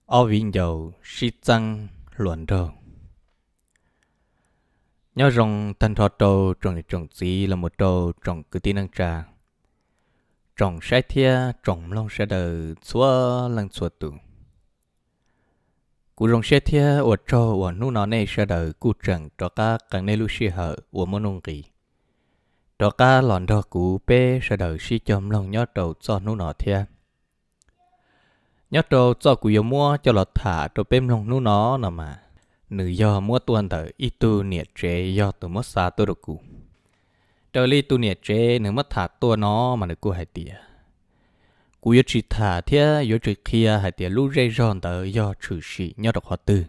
Ob viv ncaus sib txeeb hluas nraug. Nyob zoo tag nrho rau tsoom niam tsoom txiv los mus rau tsoom kwv tij neej tsa, tsoom saib thiab tsoom mloog sawv daws txhua leej txhua tus. Kuv zoo siab thiab ua tsaug uas hnub no nej sawv daws kuj tseem rov qab qee nej lub sij hawm uas muaj nuj nqis, rov qab los nrog kuv peb sawv daws sib cog mloog nyob rau txoj hnub no thiab. Nyob rau txoj kuv yuav muab coj los tham rau peb mloog hnub no no mas, nws yog muab tuaj ntawm ib tug niam tsev yog tus muab xa tuaj rau kuv. Raws li tus niam tsev nws muab tham tuaj no mas nws kuj hais tias, kuv yuav tsis tham thiab yuav tsis qhia hais tias lub zej zog ntawd yog tshwm sim nyob rau qhov twg,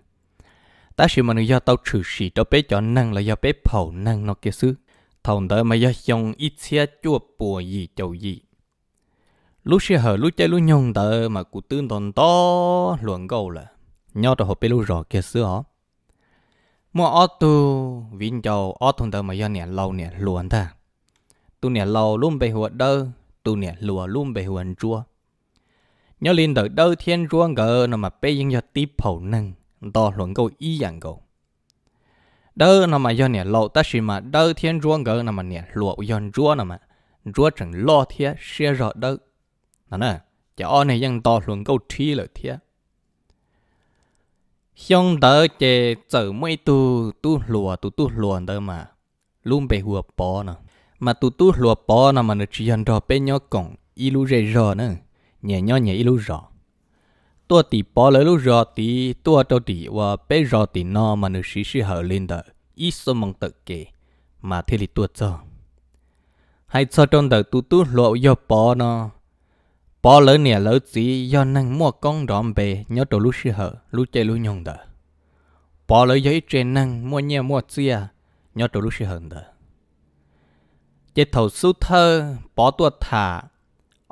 tab sis mas nws yog tau tshwm sim rau peb cov neeg los yog peb phaum neeg no kiag xwb. Thaum ntawd mas yog xyoo ib txhiab cuaj puas yim caum yim. Lub sij hawm lub caij lub nyoog ntawd mas kuv twb nto nto hluas nkauj lawm, nyob rau hauv peb lub zos kiag xwb os. Muaj ob tug viv ncaus, ob tug ntawd mas yog niam laus niam hluas ntag. Tus niam laus lub npe hu ua Dawb, tus niam hluas lub npe hu ua Ntsuab. Nyob li ntawm Dawb thiab Ntsuab nkawd no mas peb yeej yog tib phaum neeg nto hluas nkauj ib yam nkaus. Dawb no mas yog niam laus tab sis mas Dawb thiab Ntsuab nkawd no mas niam hluas uas yog Ntsuab no mas Ntsuab tseem loj thiab siab zog Dawb no na, ces ob neeg yeej nto hluas nkauj rhib lawm thiab. Xyoo ntawd ces txawm muaj ib tug tub hluas, tus tub hluas ntawd mas lub npe hu ua Pov no. Mas tus tub hluas Pov no mas nws tsis yog nrog peb nyob koom ib lub zej zog na, nyias nyob nyias ib lub zos. Tuaj tim Pov lawv lub zos tid tuaj rau tim uas peb zos tim no mas nws siv sij hawm li ntawm ib xuab moos tawm kev mas thiaj li tuaj txog. Hais txog rau ntawm tus tub hluas uas yog Pov no, Pov lawv niam lawv txiv yog neeg muaj koob nrov npe nyob rau lub sij hawm lub caij lub nyoog ntawd. Pov lawv yog ib tse neeg muaj nyiaj muaj txiaj nyob rau lub sij hawm ntawd. Ces thaum xub thawj Pov tuaj tham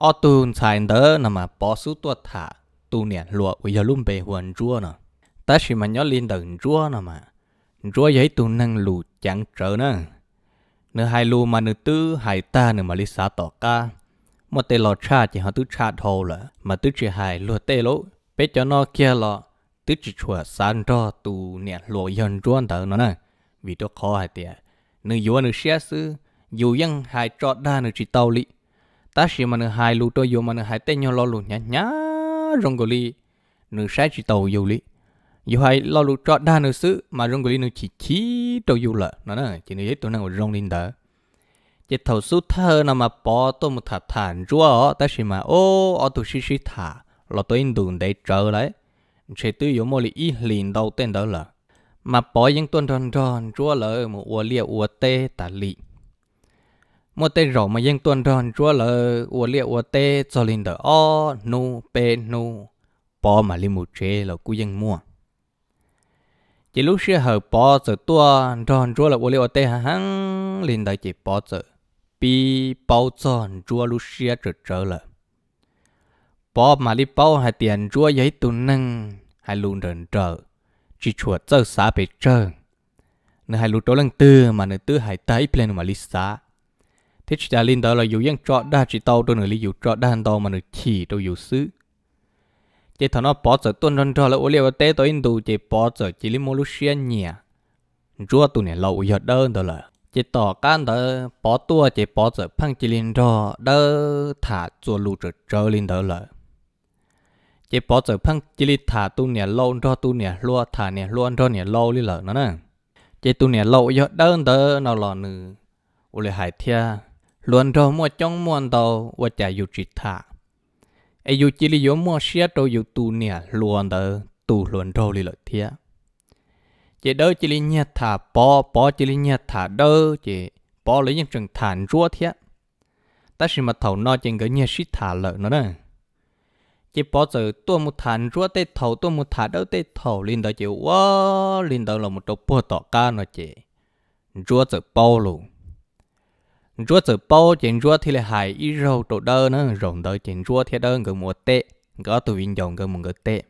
ob tug ntxhais ntawd no mas Pov xub tuaj tham tus niam hluas uas yog lub npe hu ua Ntsuab no. Tab sis mas nyob li ntawm Ntsuab no mas, Ntsuab yog ib tug neeg lus ceev tsawv na. Nws hais lus mas nws twb hais tag nws mam li xav tom qab. Muaj tej lo tshaj ces ho twb tshaj dhau lawm mas twb tsis hais luag tej lauj. Peb cov no kiag los twb tsis tshua xav nrog tus niam hluas yog Ntsuab ntawd no na, vim rau qhov hais tias nws yuav nws siab xwb, yus yeej hais tso dag nws tsis tau li. Tab sis mas nws hais lus rau yus mas nws hais tej nyuag lo lus hnyav hnyav zoo nkaus li nws saib tsis taus yus li. Yus hais lo lus tso dag nws xwb mas zoo nkaus li nws chim chim rau yus lawm no na, ces nws yog ib tug neeg uas zoo li ntawd. Ces thaum xub thawj no mas Pov tuaj mus tham tham Ntsuab os, tab sis mas ob tug sib sib tham los tau ib ntus ntev tsawv lawm, ntshe twb yuav muaj li ib hlis ntau tej ntawd lawm. Mas Pov yeej tuaj nrog nrog Ntsuab lawv mus ua liaj ua teb tas li. Muaj tej zaum mas yeej tuaj nrog Ntsuab lawv ua liaj ua teb txog li ntawm ob hnub peb hnub, Pov mam li mus tsev los kuj yeej muaj. Ces lub sij hawm Pov txawm tuaj nrog Ntsuab lawv ua liaj ua teb heev heev li ntawd ces Pov txawm pib paub txog Ntsuab lub siab tsawm tsawv lawm. Pov mam li paub hais tias Ntsuab yog ib tug neeg hais lus nrawm nrawm, tsis tshua txawj xav pes tsawg. Nws hais lus rau leej twg mas nws twb hais tag ib pliag nws mam li xav. Thiab tsis tas li ntawd los yus yeej tso dag tsis tau rau nws li, yus tso dag ntau mas nws chim rau yus xwb. Ces thaum no Pov txawm tuaj nrog nrog lawv ua liaj ua teb tau ib ntus ces Pov txawm cia li muaj lub siab nyiam Ntsuab tus niam laus uas yog Dawb ntawd lawm. Ces tom qab ntawd Pov tuaj ces Pov txawm pheej cia li nrog Dawb tham txuas lus tsawm tsawv li ntawd lawm. Ces Pov txawm pheej cia li tham tus niam laus nrog tus niam hluas, tham niam hluas nrog niam laus li lawm no na. Ces tus niam laus uas yog Dawb ntawd no los nws ua li hais thiab, hluas nraug muaj coob muaj ntau ua cas yus tsis tham, es yus cia li yuav muaj siab rau yus tus niam hluas ntawd tus hluas nraug li lawm thiab. Ces Dawb cia li nyiag tham Pov, Pov cia li nyiag tham Dawb, ces Pov lawv yeej tseem tham Ntsuab thiab. Tab sis mas thaum no ces nkawd nyiag sib tham lawm no na. Ces Pov txawm tuaj mus tham Ntsuab tej thaum, tuaj mus tham Dawb tej thaum li ntawd ces ua li ntawd los mus rau puag tom qab no ces Ntsuab txawm paub lus. Ntsuab txawm paub ces Ntsuab thiaj li hais ib zaug rau Dawb na, zaum ntawd ces Ntsuab thiab Dawb nkawd mus ua teb, nkawd ob tug viv ncaus nkawd mus nkawd teb.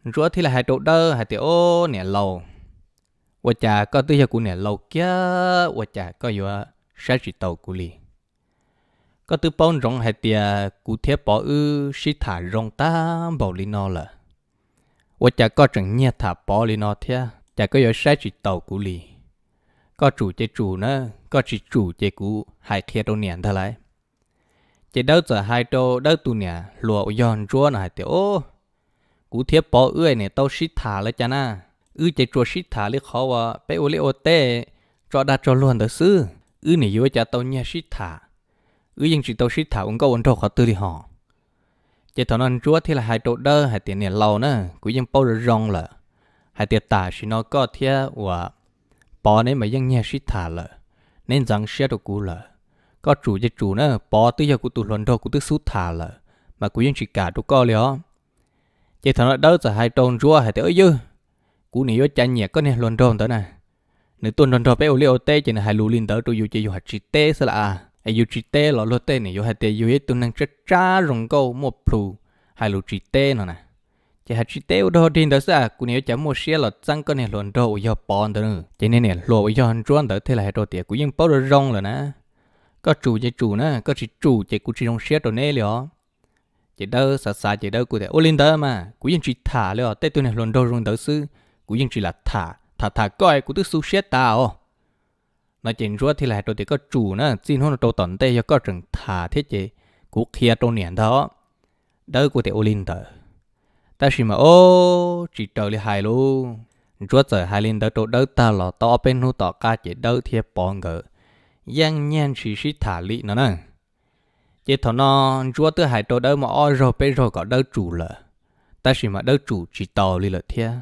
Ntsuab thiaj li hais rau Dawb hais tias, Ob niam laus, ua cas koj twb yog kuv niam laus kiag ua cas koj yuav saib tsis taus kuv li? Koj twb paub ntsoov hais tias kuv thiab Pov wb sib tham zoo tag npaum li no lawm, Ua cas koj tseem nyiag tham Pov li no thiab, cas koj yuav saib tsis taus kuv li? Koj tsum ces tsum na, koj tsis tsum ces kuv hais qhia rau niam ntag lauj. Ces Dawb txawm hais rau Dawb tus niam hluas uas yog Ntsuab no hais tias, Au, kuv thiab Pov wb niam tau sib tham lawm cas na. Wb ces tsuas sib tham li qhov uas peb ua liaj ua teb, tso dag tso luag ntawd xwb, wb niam yuav cas tau nyiag sib tham. Wb yeej tsis tau sib tham ua nkauj ua nraug qhov twg li hos. Ces thaum no Ntsuab thiaj li hais rau Dawb hais tias, Niam laus na, kuv yeej paub zoo zoo lawm hais tias tam sim no koj thiab uas Pov neb mas yeej nyiag sib tham lawm, neb ntxeev siab rau kuv lawm. Koj tsum ces tsum na, Pov twb yog kuv tus hluas nraug kuv twb xub tham lawm, mas kuv yeej tsis kam rau koj li os. Ces thaum no Dawb txawm hais rau Ntsuab hais tias, Ywg, kuv niam yuav cas nyiam koj niag hluas nraug ntawd na. Nws tuaj nrog nrog peb ua liaj ua teb ces nws hais lus li ntawd rau yus ces yus hais tsis teb xwb las. Es yus tsis teb los luag tej niam yuav hais tias yus yog ib tug neeg tsab tsab zoo nkauj muaj plhus, hais lus tsis teb no na. Ces hais tsis teb ua dog dig ntawd xwb, kuv niam yuav cas muaj siab los txeeb koj niag hluas nraug uas yog Pov ntawd. Ces niag niam hluas uas yog Ntsuab ntawd thiaj li hais rau tias, Kuv yeej paub zoo zoo lawm na, koj tsum ces tsum na, koj tsis tsum ces kuv tsis zoo siab rau neb li os. Ces Dawb xav xav ces Dawb kuj tias, Ua li ntawd mas kuv yeej tsis tham li os, tej tug niag hluas nraug zoo ntawd xwb kuv yeej tsis lam tham, tham tham koj kuv twb xu siab tas os. No ces Ntsuab thiaj li hais rau tias, Koj tsum na, txij hnub no rau tom ntej yog koj tseem tham thiab ces kuv qhia rau niam ntag. Dawb kuj tias, Ua li ntawd. Tab sis mas ob, tsis raws li hais lauj. Ntsuab txawm hais li ntawd rau Dawb tag los tau ob peb hnub tom qab ces Dawb thiab Pov nkawd yeej nyiag ntshis sib tham li no na. Ces thaum no Ntsuab twb hais rau Dawb muaj ob zaug peb zaug kom Dawb tsum lawm, tab sis mas Dawb tsum tsis tau li lawm thiab.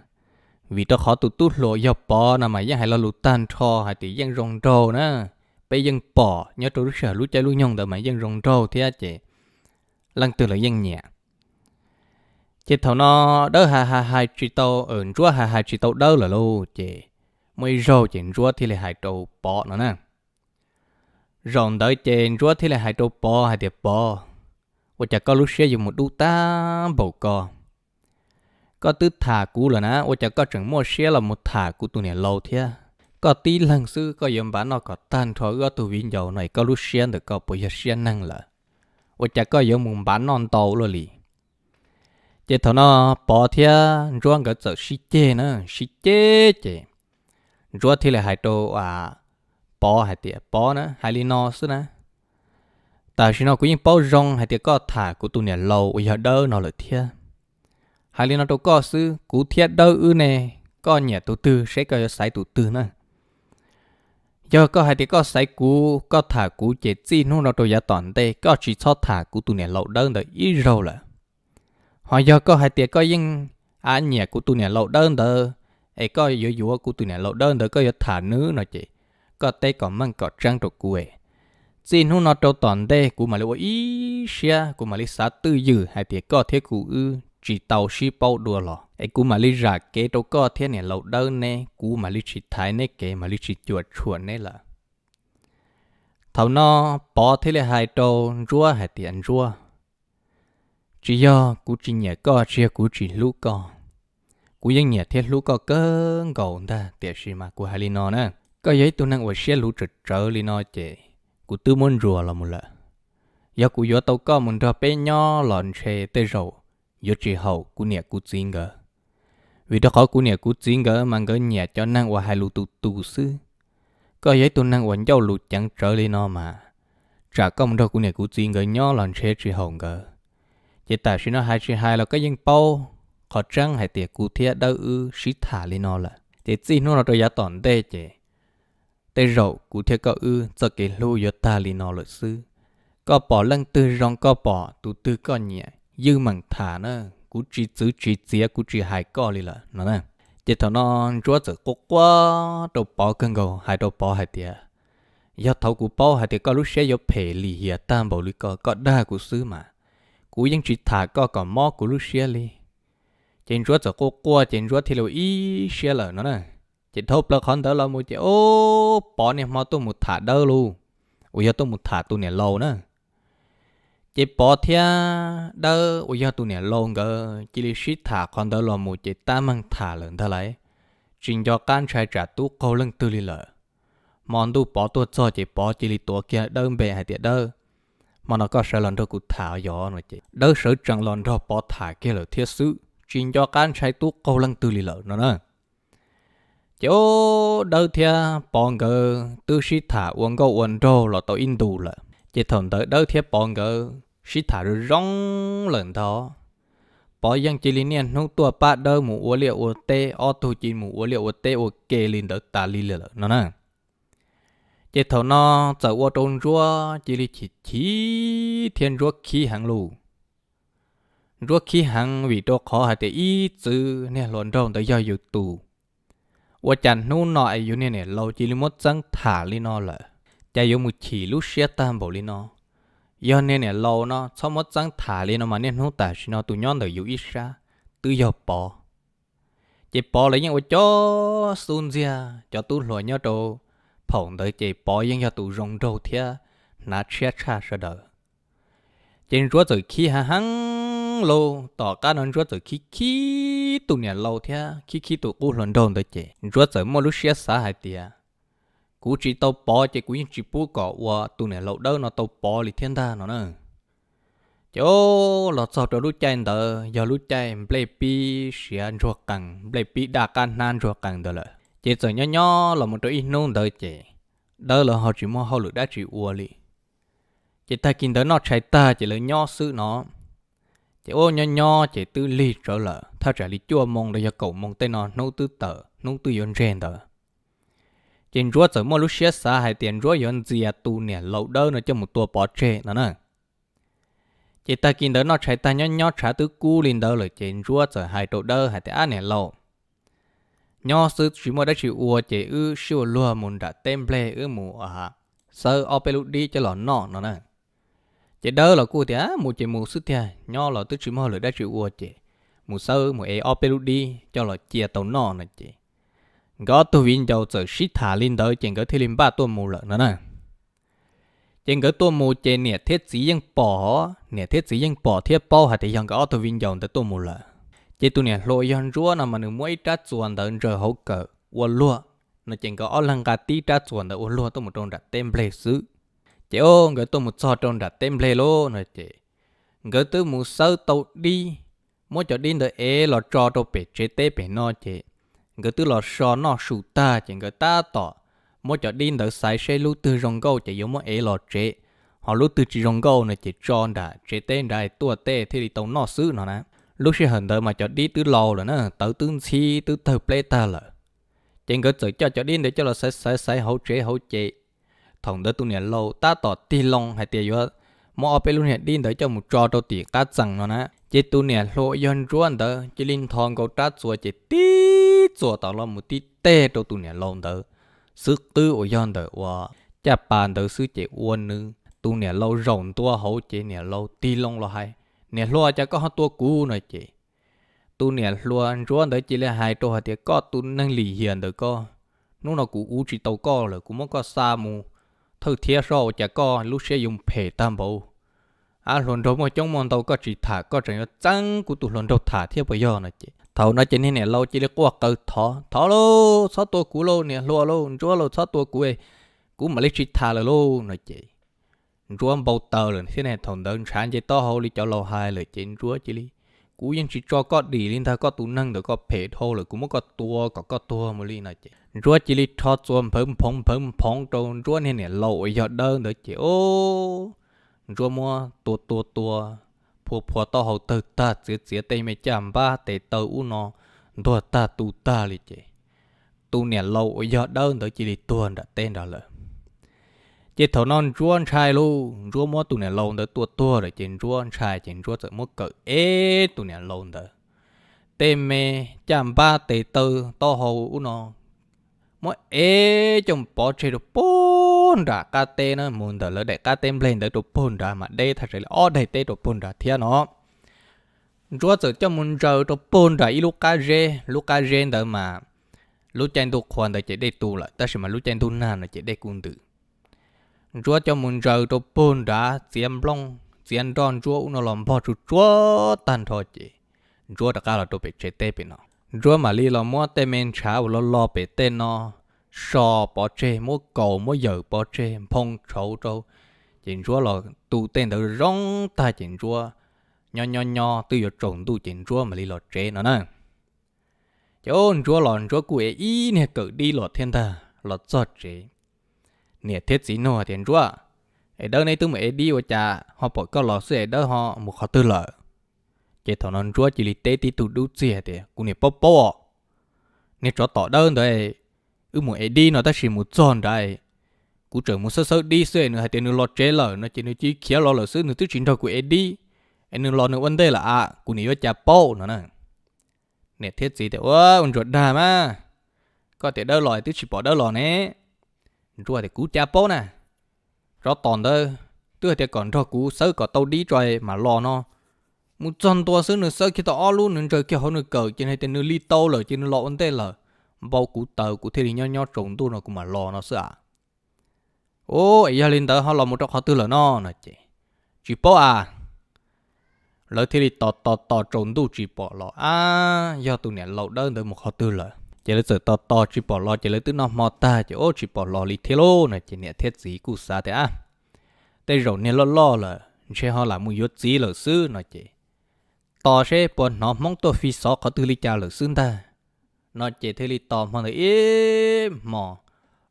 Vim rau qhov tus tub hluas yog Pov no mas yeej hais lo lus tag nrho hais tias yeej zoo nraug na, peb yeej pom nyob rau lub sij hawm lub caij lub nyoog ntawd mas yeej zoo nraug thiab ces leej twg los yeej nyiam. Ces thaum no Dawb hais hais hais tsis tau, Ntsuab hais hais tsis tau Dawb lawm lauj, ces muaj ib zaug ces Ntsuab thiaj li hais rau Pov no na. Zaum ntawd ces Ntsuab thiaj li hais rau Pov hais tias, Pov, ua cas koj lub siab yuav mus dub tag npaum ko? Koj twb tham kuv lawm na, ua cas koj tseem muaj siab los mus tham kuv tus niam laus thiab? Koj tib leeg xwb koj yuav npav noj kom tag nrho wb ob tug viv ncaus no es koj lub siab ntawm koj puas yog siab neeg lawm? Ua cas koj yuav mus npav noj ntau luaj li? Ces thaum no Pov thiab Ntsuab nkawd txawm sib ceg na, sib ceg ces Ntsuab thiaj li hais rau Pov hais tias, Pov na, hais li no xwb na, tam sim no kuv yeej paub zoo hais tias koj tham kuv tus niam laus uas yog Dawb no lawm thiab. Hais li no rau koj xwb, kuv thiab Dawb wb ne, koj nyiam tus twg seb koj yuav xaiv tus twg na. Yog koj hais tias koj xaiv kuv, koj tham kuv ces txij hnub no rau yav tom ntej koj tsis txhob tham kuv tus niam laus Dawb ntawd ib zaug lawm. Ho yog koj hais tias koj yeej av nyiam kuv tus niam laus Dawb ntawd, es koj yuav yuav kuv tus niam laus Dawb ntawd koj yuav tham nws no ces koj teb kom meej kom tseeb rau kuv es, txij hnub no rau tom ntej kuv mam li ua ib siab, kuv mam li xav twj ywm hais tias koj thiab kuv wb tsis tau sib paub dua los es kuv mam li zam kev rau koj thiab niam laus Dawb neb, kuv mam li tsis thaiv neb kev, mam li tsis cuam tshuam neb lawm. Thaum no Pov thiaj li hais rau Ntsuab hais tias, Ntsuab, tsis yog kuv tsis nyiam koj, tsis yog kuv tsis hlub koj. Kuv yeej nyiam thiab hlub koj kawg nkaus ntag, tiam sis mas kuv hais li no na, koj yog ib tug neeg uas siab luv tsawv tsawv li no ces kuv twb muab ntsuas los mus lawm. Yog kuv yuav tau koj mus nrog peb nyob los ntshe tej zaum yuav tsis haum kuv niam kuv txiv nkawd. Vim rau qhov kuv niam kuv txiv nkawd mas nkawd nyiam cov neeg uas hais lus tus tus xwb. Koj yog ib tug neeg uas ncauj lus ceev tsawv li no mas, tsam koj mus nrog kuv niam kuv txiv nkawd nyob los ntshe tsis haum nkawd. Ces tam sim no hais tsis hais los koj yeej paub qhov tseeb hais tias kuv thiab Dawb wb sib tham li no lawm, ces txij hnub no rau yav tom ntej ces tej zaum kuv thiab koj wb txoj kev hlub yuav tag li no lawm xwb. Koj pom leej twg zoo, koj pom tus twg koj nyiam, ywj meem tham na, kuv tsis txwv tsis txiav, kuv tsis hais koj li lawm no na. Ces thaum no Ntsuab txawm quaj quaj rau Pov kawg nkaus, hais rau Pov hais tias, Yog thaum kuv paub hais tias koj lub siab yuav phem lim hiam tag npaum li ko, koj dag kuv xwb mas, kuv yeej tsis tham koj kom mob kuv lub siab li. Ces Ntsuab txawm quaj quaj ces Ntsuab thiaj li ua ib siab lawm no na. Ces dhau plaws qhov ntawd los mus ces, ob, Pov niaj hmo tuaj mus tham Dawb lauj, uas yog tuaj mus tham tus niam laus na. Ces Pov thiab Dawb uas yog tus niam laus nkawd cia li sib tham qhov ntawd los mus ces tab meeg tham lawm ntag lauj. Tsis nco qab ntshai tsam tub qaug leej twg li lawm. Hmo ntuj Pov tuaj txog ces Pov cia li tuav kiag Dawb npe hais tias, Dawb, hmo no koj sawv los nrog kuv tham yog no ces Dawb sawv tsees los nrog Pov tham kiag lawm thiab xwb. tsis nco qab ntshai tub qaug leej twg li lawm no na. Ces Dawb thiab Pov nkawd twb sib tham ua nkauj ua nraug los tau ib ntus lawm, ces thaum ntawd Dawb thiab Pov nkawd sib tham zoo zoo lawm ntag. Pov yeej cia li niaj hnub tuaj pab Dawb mus ua liaj ua teb, ob tug cia li mus ua liaj ua teb ua ke li ntawd tas li lawm no na. Ces thaum no txawm ua rau Ntsuab cia li chim chim thiab Ntsuab khib heev lauj. Ntsuab khib heev vim rau qhov hais tias ib txwm niag hluas nraug ntawd yog yus tus, ua cas hnub no es yus niag niam laus cia li muab txeeb tham li no lawm, cas yuav mus chim lub siab tag npaum li no. Yog niag niam laus no txhob muab txeeb tham li no mas niaj hnub tam sim no tus nyob ntawm yus ib sab twb yog Pov. Ces Pov los yeej ua cov xub ntxiag cov tub hluas nyob rau phaum ntawd ces Pov yeej yog tus zoo nraug thiab hnav tshiab tshaj sawv daws. Ces Ntsuab txawm khib heev heev lauj, tom qab no Ntsuab txawm khib khib tus niam laus thiab khib khib tus qub hluas nraug ntawd ces Ntsuab txawm muaj lub siab xav hais tias, kuv tsis tau Pov ces kuv yeej tsis pub kom ua tus niam laus Dawb no tau Pov li thiab ntag no na. Ces los txog rau lub caij ntawd yog lub caij nplej pib siav ntsuag qees, nplej pib daj qab hnab ntsuag qees ntawd lawm, ces txawm nyob nyob los mus rau ib hnub ntawd ces Dawb lawv ho tsis muaj hauj lwm dab tsi ua li. Ces tag kis ntawd noj tshais tag ces lawv nyob xwb no. Ces ua nyob nyob ces twb lig tsawv lawm, thaj tsam li cuaj moo los yog kaum moo tej no hnub twb tawm hnub twb yuav ntseg ntawd. Ces Ntsuab txawm muaj lub siab xav hais tias Ntsuab yuav ntxias tus niam laus Dawb no coj mus tua pov tseg no na. Ces tag kis ntawd noj tshais tag nyob nyob tshav twb kub li ntawd lawm ces Ntsuab txawm hais rau Dawb hais tias, ab niam laus, nyob xwb tsis muaj dab tsi ua ces wb sib ua luag mus nram teb nplej wb mus xawb ob peb lub dib coj los noj no na. Ces Dawb los kuj tias mus ces mus xwb tiag, nyob los twb tsis muaj hauj lwm dab tsi ua ces mus xawb mus ev ob peb lub dib coj los cia tau noj no ces nkawd ob tug viv ncaus txawm sib tham li ntawd ces nkawd thiaj li npaj tuaj mus lawm no na. Ces nkawd tuaj mus ces niam thiab txiv yeej pom, niam thiab txiv yeej pom thiab paub hais tias yog nkawd ob tug viv ncaus ntawd tuaj mus lawm. Ces tus niam hluas yog Ntsuab no mas nws muab ib rab txuas ntawd ntsaws hauv kawm ua luag no ces nkawd ob leeg nqa tib rab txuas ntawd ua luag tuaj mus rau nram teb nplej xwb. Ces o nkawd tuaj mus txog rau nram teb nplej lauj no ces nkawd twb mus xawb tau dib, muab cov dib ntawd ev los tso rau pem tsev teb pem no ces nkawd twb los so noj su tag ces nkawd tab tom muab cov dib ntawd xaiv seb lub twg zoo nkauj ces yuav muab ev los tsev, ho lub twg tsis zoo nkauj no ces tso nram tsev teb nrad tuaj tej thiaj li tau noj xwb no na. Lub sij hawm ntawd mas cov dib twb laus lawm na, tawv twb ntxhib twb tawg pleb tag lawm. Ces nkawd txawm coj cov dib ntawd coj los xaiv xaiv xaiv hauv tsev hauv ces thaum ntawd tus niam laus tab tom tig loo hais tias yuav muab ob peb lub niag dib ntawd coj mus tso rau tim qab txee no na. Ces tus niam hluas yog Ntsuab ntawd cia li ntho nkaus rab txuas ces tib txuas tom los mus tib teg rau tus niam laus ntawd xwb qwb uas yog ntawm uas caj pas ntawd xwb ces ua nws tus niam laus zaum ntua hauv ces niam laus tig loo los hais, niam hluas cas koj ho tua kuv no ces tus niam hluas Ntsuab ntawd cia li hais rau hais tias koj tus neeg lim hiam ntawm koj, hnub no kuv uv tsis tau koj lawm kuv muab koj xa mus thawj thiab soj ua cas koj lub siab yuav phem tag npaum. Ab hluas nraug muaj coob muaj ntau koj tsis tham koj tseem yuav txeeb kuv tus hluas nraug tham thiab puas yog no ces thaum no ces niag niam laus cia li quaj qw thov, thov lauj txhob tua kuv lauj niam hluas lauj Ntsuab lauj txhob tua kuv, kuv mam li tsis tham lawm lauj no ces Ntsuab npau taws lawm thiab ne, thaum ntawd ntshav nce taub hau li cov laus hais lawm ces Ntsuab cia li, kuv yeej tsis tso koj dim li ntag, koj tus neeg ntawm koj phem dhau lawm, kuv muab koj tua kom koj tuag mus li no ces Ntsuab cia li rho txuas nphawv nphoov nphawv nphoov rau Ntsuab niag niam laus uas yog Dawb ntawd ces o Ntsuab muab tua tua tua, phua phua taub hau tawg tag, txiav txiav tej me caj npab tes taw ub no ntuag tag tu tag li ces tus niam laus uas yog Dawb ntawd cia li tuag nram teb nrad lawm. Ces thaum no Ntsuab ntshai lauj, Ntsuab muab tus niam laus ntawd tua tuag lawm ces Ntsuab ntshai ces Ntsuab txawm muab kawm ev tus niam laus ntawd tej me caj npab tes taw taub hau ub no, muab ev coj mus pov tseg rau puag nram qab teb na, mus ntawm lawv daim qab teb nplej ntawd rau puag nrad mas deb thaj tsam li ob daim teb rau puag nrad thiab no. Ntsuab txawm coj mus ntsaws rau puag nram ib lub qab zeb, lub qab zeb ntawd mas lub caij ntuj qhua ntawd ces dej tu lawm tab sis mas lub caij ntuj nag no ces dej kuj ntws. Ntsuab coj mus ntsaws rau puag nrad txiav nplooj txiav nroj Ntsuab ub no los npog tsuj tsuav tag nrho ces Ntsuab rov qab los rau pem tsev teb pem no. Ntsuab mam li los muab tej me ntshav uas los los pem tej no so pov tseg, muab kaus muab yawm pov tseg nphoo tshauv rau, ces Ntsuab los tu tej ntawd zoo tag ces Ntsuab nyob nyob nyob twb yuav tsaus ntuj ces Ntsuab mam li los tsev no na. Ces ub, Ntsuab los Ntsuab kuj ev ib niag kawm dib los thiab ntag. Los txog tsev, niam thiab txiv nug hais tias, Ntsuab, es Dawb neb twb mus ev dib ua cas ho pom koj los xwb es Dawb ho mus qhov twg lawm? Ces thaum no Ntsuab cia li teb tib tug dub txiag tias, Kuv niam paub paub os, niag tsov tom Dawb ntawd, wb mus ev dib no tab sis mus txog nrad, kuv tseem mus xawb xawb dib xwb es nws hais tias nws los tsev lawm no ces nws cia li khiav los lawm xwb, nws twb tsis nrog kuv ev dib, es nws los nws ua ntej lawm a, kuv niam yuav cas paub no na. Niam thiab txiv tias, Ua, ua ntsuag dag mas, koj tias Dawb los twb tsis pom Dawb los ne. Ntsuab tias, Kuv cas paub na, tsov tom ntawd twb hais tias kom nrog kuv xawb kom tau dib tso mam los no. Mus txog ntua xwb nws xawb kiag tau ob lub, nws ntsaws kiag hauv nws kawm ces hais tias nws li tau lawm ces nws los ua ntej lawm. Npau kuv taws kuv thiaj li nyob nyob tsaus ntuj no kuv mam los no xwb a. Ub, es yog li ntawd ho los mus rau qhov twg lawm no no ces, Tsis paub a. Lawv thiaj li tos tos tos tsaus ntuj tsis pom los, ab, yog tus niam laus Dawb ntawd mus qhov twg lawm. Ces lawv txawm tos tos tsis pom los ces lawv twb noj hmo tag ces, Ub, tsis pom los li thiab lauj no ces niam thiab txiv kuj xav tias, Ab, tej zaum niag loj loj lawm ntshe ho lam mus yuav txiv lawm xwb no ces, tos seb puas hnov Hmoob tuaj fi xov qhov twg li cas lawm xwb ntag no ces thiaj li tos hmo ntawd ib hmos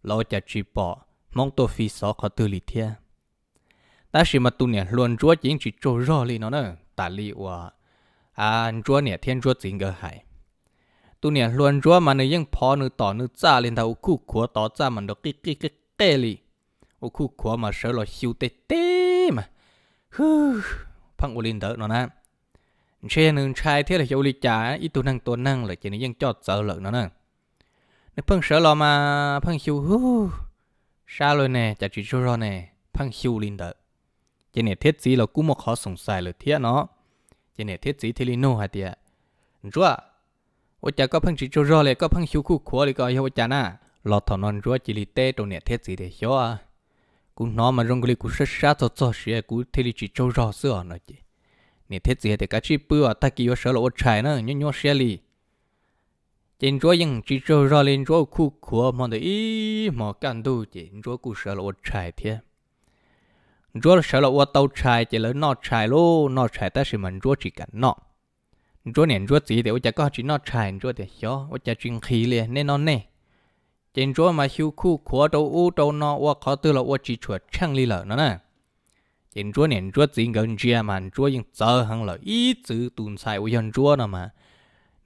los ua cas tsis pom Hmoob tuaj fi xov qhov twg li thiab. Tab sis mas tus niam hluas Ntsuab ces yeej tsis tsaug zog li no na, tas li uas Ntsuab niam thiab Ntsuab txiv nkawd hais. Tus niam hluas Ntsuab mas nws yeej phov nws tom nws txaj li ntag, ua khuj khuav tod txaj mas nrov qij qij qej qej li, ua khuj khuav mas sawv los xyu tej teb mas, hwj, pheej ua li ntawd no na. Ntshe nws ntshai thiab los xyov ua li cas, ib tug neeg tua neeg lawm ces nws yeej coj txawv lawm no na. Nws pheej sawv los mas pheej xyu, hwj, sab luag ne, cas tsis tsaug zog ne, pheej xyu li ntawd. Ces niam thiab txiv los kuj muaj qhov xoom xais lawm thiab no. Ces niam thiab txiv thiaj li nug hais tias, Ntsuab, ua cas koj pheej tsis tsaug zog li, koj pheej xyu khuj khuav li ko yog ua cas na? Los thaum no Ntsuab cia li teb rau niam thiab txiv tias, Xyov, kuv hnov mas zoo nkaus li kuv sab sab txog txog siav kuv thiaj li tsis tsaug zog xwb os no ces niam thiab txiv hais tias, Kav tsij pw os, tag kis yuav sawv los ua tshais na, nyuaj nyuaj siab li. Ces Ntsuab yeej tsis tsaug zog li, Ntsuab khuj khuav hmo ntawd ib hmos kaj ntug ces Ntsuab kuj sawv los ua tshais thiab. Ntsuab sawv los ua tau tshais ces lawv noj tshais lauj, noj tshais tab sis mas Ntsuab tsis kam noj. Ntsuab niam Ntsuab txiv tias, Ua cas koj tsis noj tshais? Ntsuab tias, Xyov, ua cas tsis nqhis li, nej noj nej. Ces Ntsuab mas xyu khuj khuav rau ub rau no ua qhov twg los ua tsis tshua tsheej li lawm no na. Ces Ntsuab niam Ntsuab txiv nkawd ntsia mas Ntsuab yeej txawv heev lawm, ib txwm tus ntxhais uas yog Ntsuab no mas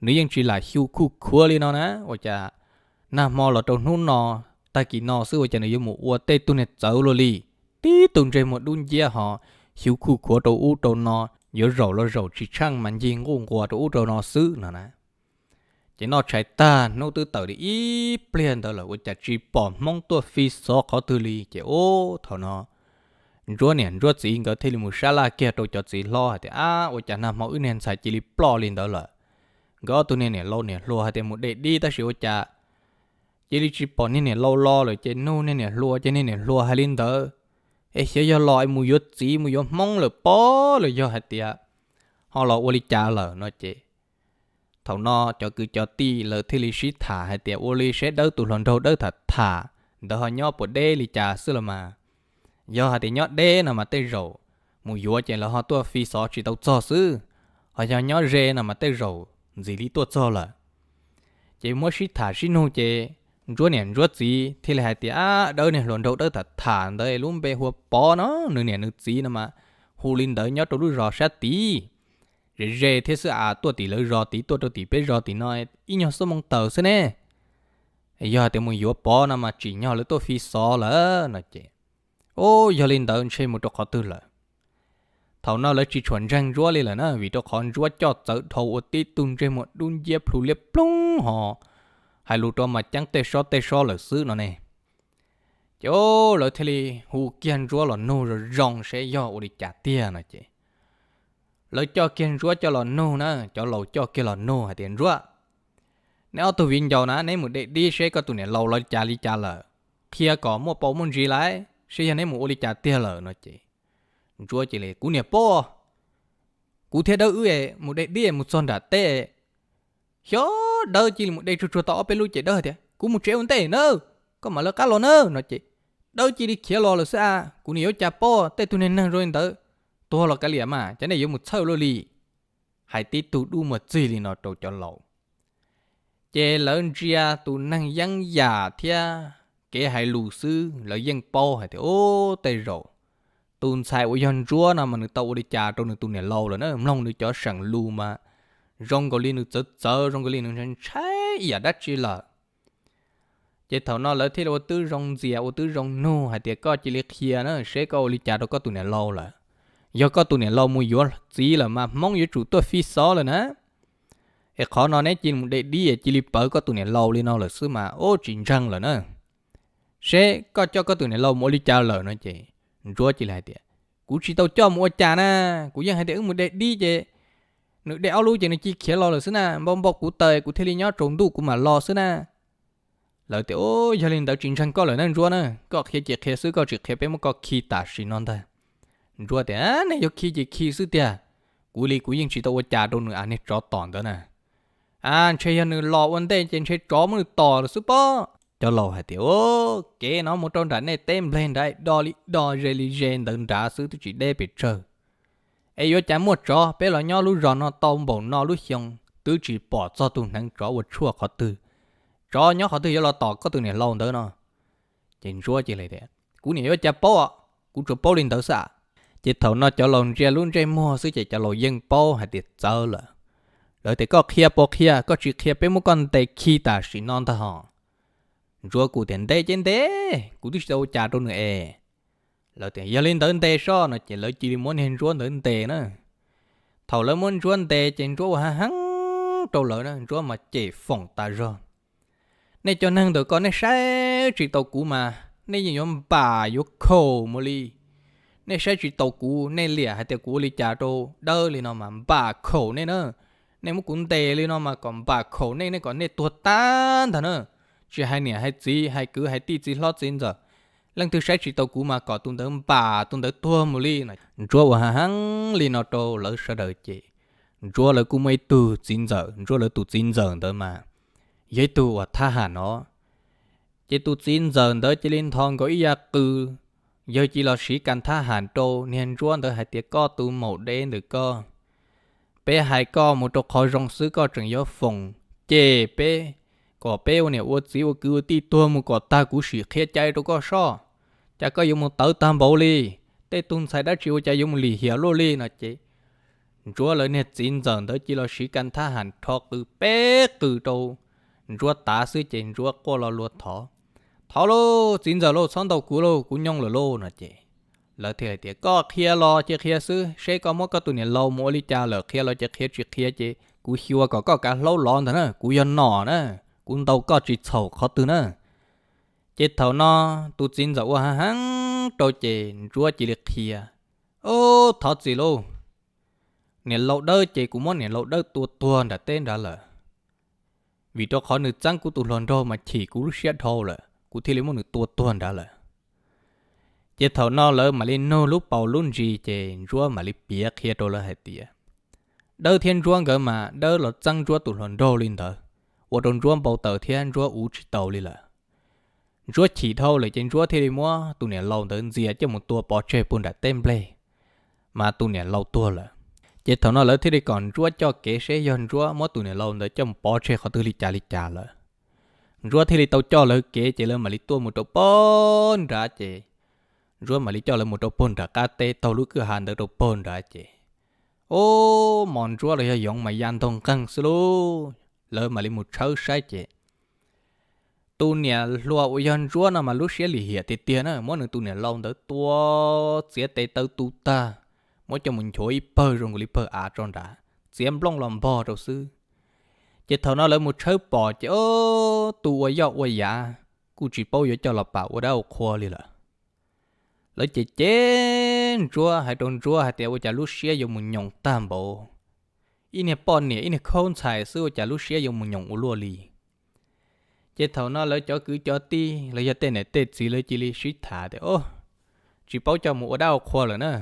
nws yeej tsis lam xyu khuj khuav li no na, ua cas nag hmo los rau hnub no, tag kis no xwb ua cas nws yuav mus ua tej tug niag txawv luaj li, tib tug ntsej muag dub nciab ho xyu khuj khuav rau ub rau no, yuav zaum los zaum tsis tsheej mas ncig nquj nquas rau ub rau no xwb no na. Ces noj tshais tag hnub twb tawm li ib pliag ntawd lawm ua cas tsis pom Hmoob tuaj fi xov qhov twg li ces ub thaum no Ntsuab niam Ntsuab txiv nkawd thiaj li mus sab laj kiag rau cov txiv hlob hais tias, Ab, ua cas nag hmo wb niag ntxhais cia li ploj li ntawd lawm? Nkawd ob tug niag niam laus niam hluas hais tias mus de dib tab sis ua cas cia li tsis pom niag niam laus los lawm ces nug niag niam hluas ces niag niam hluas hais li ntawd, es xyov yog los es mus yuav txiv mus yuav Hmoob lawm pob los yog hais tias ho los ua li cas lawm no ces thaum no cov kwv cov tij lawv thiaj li sib tham hais tias ua li seb Dawb tus hluas nraug Dawb tham tham ntawd ho nyob puas deb li cas xwb los mas. Yog hais tias nyob deb no mas tej zaum mus yuav ces lawv ho tuaj fi xov tsis tau txog xwb, ho yog nyob ze no mas tej zaum ntxim li tuaj txog lawm. Ces muab sib tham sib nug ces Ntsuab niam Ntsuab txiv thiaj li hais tias, Dawb niag hluas nraug Dawb tham tham ntawd lub npe hu ua Pov no, nws niam nws txiv no mas hu li ntawd nyob rau lub zos sab tid, ze ze thiab xwb as, tuaj tim lawv zos tid tuaj rau tim peb zos tim no ib nyuag xuab moos tawm xwb ne. Yog hais tias mus yuav Pov no mas tsim nyog lawv tuaj fi xov lawm no ces, Ub, yog li ntawd ntshe mus rau qhov twg lawm? Thaum no lawv tsis tshua ntseeg Ntsuab li lawm na, vim rau qhov Ntsuab coj txawv dhau ua tib tug ntsej muag dub nciab plhu liab ploog ho hais lus rau mas ceeb tej sob tej sob lawm xwb no ne. Ces lawv thiaj li hu kiag Ntsuab los nug zoo zoo seb yog ua li cas tiag no ces, lawv coj kiag Ntsuab coj los nug na, cov laus coj kiag los nug hais tias, Ntsuab, neb ob tug viv ncaus na neb mus de dib seb koj tus niam laus los li cas li cas lawm, qhia kom muaj paus muaj ntsis lawm seb yog neb mus ua li cas tiag lawm no ces, Ntsuab cia li, Kuv niam pob, kuv thiab Dawb wb mus de dib mus txog nram teb, xyov Dawb cia li mus de tsuag tsuag tau ob peb lub ces Dawb hais tias, Kuv mus tsev ua ntej na, koj mam lawv qab los na no ces, Dawb cia li khiav los lawm xwb a, kuv niam yuav cas pob, tej tug niag neeg zoo li ntawd tuag los kav liam mas cas nej yuav mus txhawj luaj li. hais tib tug dub muag txig li no rau cov laus. Ces lawv ntsia tus neeg yeeb yam thiab kev hais lus xwb lawv yeej paub hais tias, ub, tej zaum tus ntxhais uas yog Ntsuab no mas nws tau ua li cas rau nws tus niam laus lawm na, mloog nws cov seem lus mas zoo nkaus li nws txawv txawv, zoo nkaus li nws ntshai ntshai yam dab tsi lawm. Ces thaum no lawv thiaj li ua twb zoo ntxias ua twb zoo nug hais tias, koj cia li qhia na, seb koj ua li cas rau koj tus niam laus lawm. Yog koj tus niam laus mus yuav txiv lawm mas Hmoob yuav tsum tuaj fij xob lawm na. Es qhov no neb cia li mus de dib es cia li pawv koj tus niam laus li no lawm xwb mas ub tsis ntseeg lawm na. Seb koj coj koj tus niam laus mus ua li cas lawm no ces Ntsuab cia li hais tias, kuv tsis tau coj mus ua cas na, kuv yeej hais tias wb mus de dib ces nws de ob lub ces nws cia li khiav los lawm xwb na, npau npau kuv taws kuv thiaj li nyob tsaus ntuj kuv mam los xwb na. Lawv tias, yog li ntawd tsis ntseeg koj lawm na Ntsuab na, koj qhia ces qhia xwb, koj tsis qhia peb muab koj khi tam sim no ntag. Ntsuab tias, nej yuav khi ces khi xwb tiag, kuv li kuv yeej tsis tau ua cas rau nws a, niag tsov tom ntawd na. A, ntshe yog nws los ua ntej ces ntshe tsov muab nws tom lawm xwb pob. Cov laus hais tias, kev no mus rau nram nej teb npleg nrad do li do ze li ze ntawd nrad xwb twb tsis deb pes tsawg. Es yuav cas muaj tsov, peb los nyob lub zos no tau npaum no lub xyoo twb tsis pom txog tus hneev tsov ua tshuaj qhov twg. Tsov nyob qhov twg yuav los tom koj tus niam laus ntawd no? Ces Ntsuab cia li tias, kuv niam yuav cas paub, kuv tsuas paub li ntawd xwb. Ces thaum no cov laus ntsia lub ntsej muag xwb ces cov laus yeej paub hais tias txawv lawm. Lawv tias, koj qhia puas qhia, koj tsis qhia peb muab koj ntes khi tam sim no ntag hos. Ntsuab kuj tias, ntes ces ntes, kuv twb tsis tau ua cas rau nws es. Lawv tias, yog li ntawd ntes soj no ces lawv cia li muab niag Ntsuab ntawd ntes na. Thaum lawv muab Ntsuab ntes ces Ntsuab ua heev heev rau lawv na, Ntsuab mas cem foom tas zog. Nej cov neeg ntawm ko nej saib tsis taus kuv mas nej yeej yuav npam yuav khaum mus li. Nej saib tsis taus kuv, nej liam hais tias kuv ua li cas rau Dawb li no mas npam khaum nej na. Nej muab kuv ntes li no mas kom npam khaum nej, nej kom nej tuag tag ntag na. Tsis hais niam hais txiv, hais kwv hais tij, txiv hlob txiv ntxawm, leej twg saib tsis taus kuv mas kom tus ntawd npam tus ntawd tuag mus li. Ntsuab ua heev heev li no rau lawv sawv daws ces Ntsuab lawv kuj muaj ib tug txiv ntxawm, Ntsuab lawv tus txiv ntxawm ntawd mas yog ib tug uas thab ham no. Ces tus txiv ntxawm ntawd cia li ntho nkaus ib yam qws, yawg cia li los siv kas thab ham rau niag Ntsuab ntawd hais tias, koj tus maum dev ntawm koj, peb hais koj mus rau qhov zoo xwb koj tseem yuav foom cem peb, kom peb ua niam ua txiv ua kwv ua tij tuag mus kom tag kuv sim qhia cai rau koj soj. Cas koj yuav mus tawv tag npaum li? Tej tug ntxhais dab tsi ua cas yuav mus lim hiam luaj li no ces Ntsuab lawv niag txiv ntxawm ntawd cia li los siv kas thab ham rho qws peb qws rau Ntsuab tav xwb ces Ntsuab quaj lo lua thov, thov lauj, txiv ntxawm lauj, txhob ntaus kuv lauj, kuv nyoo lawm lauj no ces lawv thiaj hais tias, koj qhia los ces qhia xwb, seb koj muab koj tus niam laus mus ua li cas lawm, qhia los ces qhia, tsis qhia ces kuv xyuas kom koj kav hlaub lov ntag na, kuv yog nom na, kuv ntaus koj tsis txhaum qhov twg na. Ces thaum no tus txiv ntxawm ua heev heev rau ces Ntsuab cia li qhia, ub, thov txim lauj, niam laus Dawb ces kuv muab niam laus Dawb tua tuag nram teb nrad lawm, vim rau qhov nws txeeb kuv tus hluas nraug mas chim kuv lub siab dhau lawm, kuv thiaj li muab nws tua tuag nrad lawm. Ces thaum no lawv mam li nug lub paus lub ntsis ces Ntsuab mam li piav qhia rau lawv hais tias, Dawb thiab Ntsuab nkawd mas Dawb los txeeb Ntsuab tus hluas nraug li ntawd, ua rau Ntsuab npau taws thiab Ntsuab uv tsis tau li lawm. Ntsuab chim dhau lawm ces Ntsuab thiaj li muab tus niam laus ntawd ntxias coj mus tua pov tseg puag nram teb nplej, mas tus niam laus tuag lawm. Ces thaum no lawv thiaj li kom Ntsuab coj kev seb yog Ntsuab muab tus niam laus ntawd coj mus pov tseg qhov twg li cas li cas lawm. Ntsuab thiaj li tau coj lawv kev ces lawv mam li tuaj mus rau puag nrad ces Ntsuab mam li coj lawv mus rau puag nram qab teb taug lub kwj ha ntawd rau puag nrad ces, ub, mos Ntsuab los yog yoov mas ya ntaug nqeeg xwb lauj. Lawv mam li mus tshawb saib ces tus niam hluas uas yog Ntsuab no mas lub siab lim hiam tiag tiag na, muab nws tus niam laus ntawd tua txiav tes taw tu tag, muab coj mus nchuav ib pawg zoo nkaus li pawg av tso nrad, txiav nplooj los npog rau xwb. Ces thaum no lawv mus tshawb pom ces, ub, tu ua yoj ua yav, kuj tsis paub yuav coj los pam ua dab ua qhua li lawm. Lawv ces cem Ntsuab, hais rau Ntsuab hais tias ua cas lub siab yuav mus nyoos tag npaum, ib niag poj niam ib niag khaub ntxhais xwb ua cas lub siab yuav mus nyoos ua luaj li. Ces thaum no lawv cov kwv cov tij los yog tej niam tej txiv lawv cia li sib tham tias, o, tsis paub coj mus ua dab ua qhua lawm na,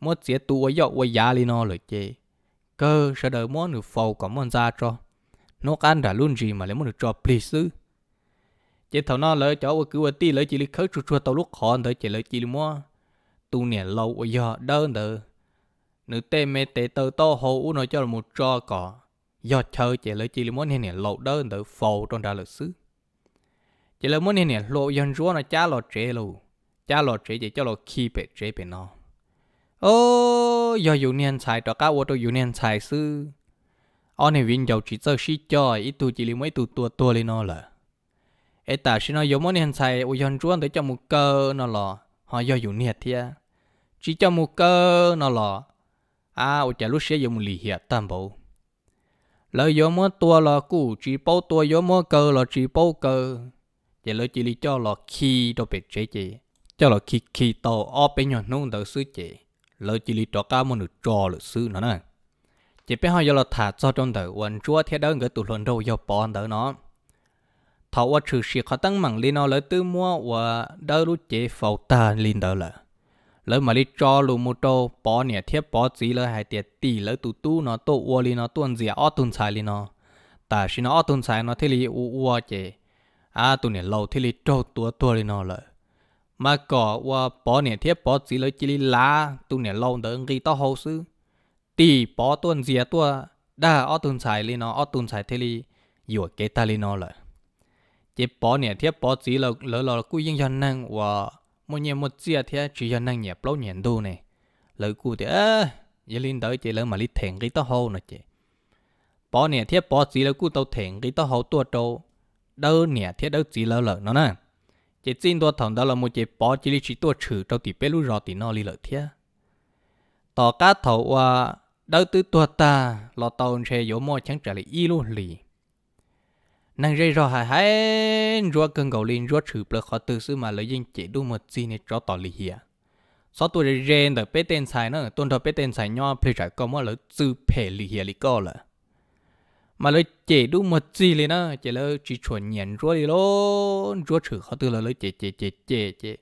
muab txiav tu ua yoj ua yav li no lawm ces kawg sawv daws muab nws faus kom muaj ntxa tso, hnub qab nram lub ntsis mam li muab nws tso plig xwb. Ces thaum no lawv cov ua kwv ua tij lawv cia li khawb tsuag tsuag tau lub qhov ntawd ces lawv cia li muab tus niam laus uas yog Dawb ntawd nws tej me tes taw taub hau ub no coj los tso kom yog chaw ces lawv cia li muab niag niam laus dawb ntawd faus rau nrad lawm xwb. Ces lawv muab niag niam hluas uas yog Ntsuab no cab los tsev lauj, cab los tsev ces coj los khi pem tsev pem no. O, yog yus niag ntxhais rov qab ua rau yus niag ntxhais xwb, ob niag viv ncaus tsis txawj sib coj, ib tug cia li muab ib tug tua tuag li no lawm. Es tam sim no yuav muab niag ntxhais uas yog Ntsuab ntawd coj mus kaw no los ho yog yus niag thiab, tsis coj mus kaw no los, a, ua cas lub siab yuav mus lim hiam tag npaum. Lawv yuav muab tua los kuj tsis paub tua, yuav muab kaw los tsis paub kaw, ces lawv cia li coj los khi rau pem tsev ces coj los khi khi tau ob peb nyuag hnub ntawd xwb ces lawv cia li rov qab muab nws tso lawm xwb no na. Ces peb ho yuav los tham txog rau ntawm uas Ntsuab thiab Dawb nkawd tus hluas nraug yog Pov ntawd no. Thaum uas tshwm sim qhov teeb meem li no lawv twb muab uas Dawb lub cev faus tag li ntawd lawm, lawv mam li tso lus mus rau Pov niam thiab Pov txiv lawv hais tias tim lawv tus tub no tuaj ua li no tuaj ntxias ob tug ntxhais li no, tam sim no ob tug ntxhais no thiaj li ua ua ces, a, tus niam laus thiaj li raug tua tuag li no lawm. Mas kom uas Pov niam thiab Pov txiv lawv cia li lav tus niam laus ntawd nqi taub hau xwb, tim Pov tuaj ntxias tuaj dag ob tug ntxhais li no ob tug ntxhais thiaj li yuam kev tag li no lawm. Ces Pov niam thiab Pov txiv lawv los kuj yeej yog neeg uas muaj nyiaj muaj txiaj thiab tsis yog neeg nyiam plaub nyiam ntug ne. Lawv kuj tias, yog li ntawd ces lawv mam li them nqi taub hau no ces Pov niam thiab Pov txiv lawv kuj tau them nqi taub hau tuaj rau Dawb niam thiab Dawb txiv lawv lawm no na. Ces txij ntua thaum ntawd los mus ces Pov cia li tsis tuaj tshwm rau tim peb lub zos tim no li lawm thiab. Tom qab thaum uas Dawb twb tuag tag los tau ntshe yuav muaj cheeb tsam li ib lub hlis, neeg zej zog hais hais Ntsuab kawg nkaus li, Ntsuab tshwm plaws qhov twg xwb mas lawv yeej cem dub muag txig niag tsov tom lim hiam. Txhob tuaj ze ze ntawm peb tej ntxhais na, tuaj nrog peb tej ntxhais nyob plig tsam koj muab lawv txwj phem lim hiam li koj lawm. Mas lawv cem dub muag txig li na, ces lawv tsis tshua nyiam Ntsuab li lauj. Ntsuab tshwm qhov twg los lawv cem cem cem cem ces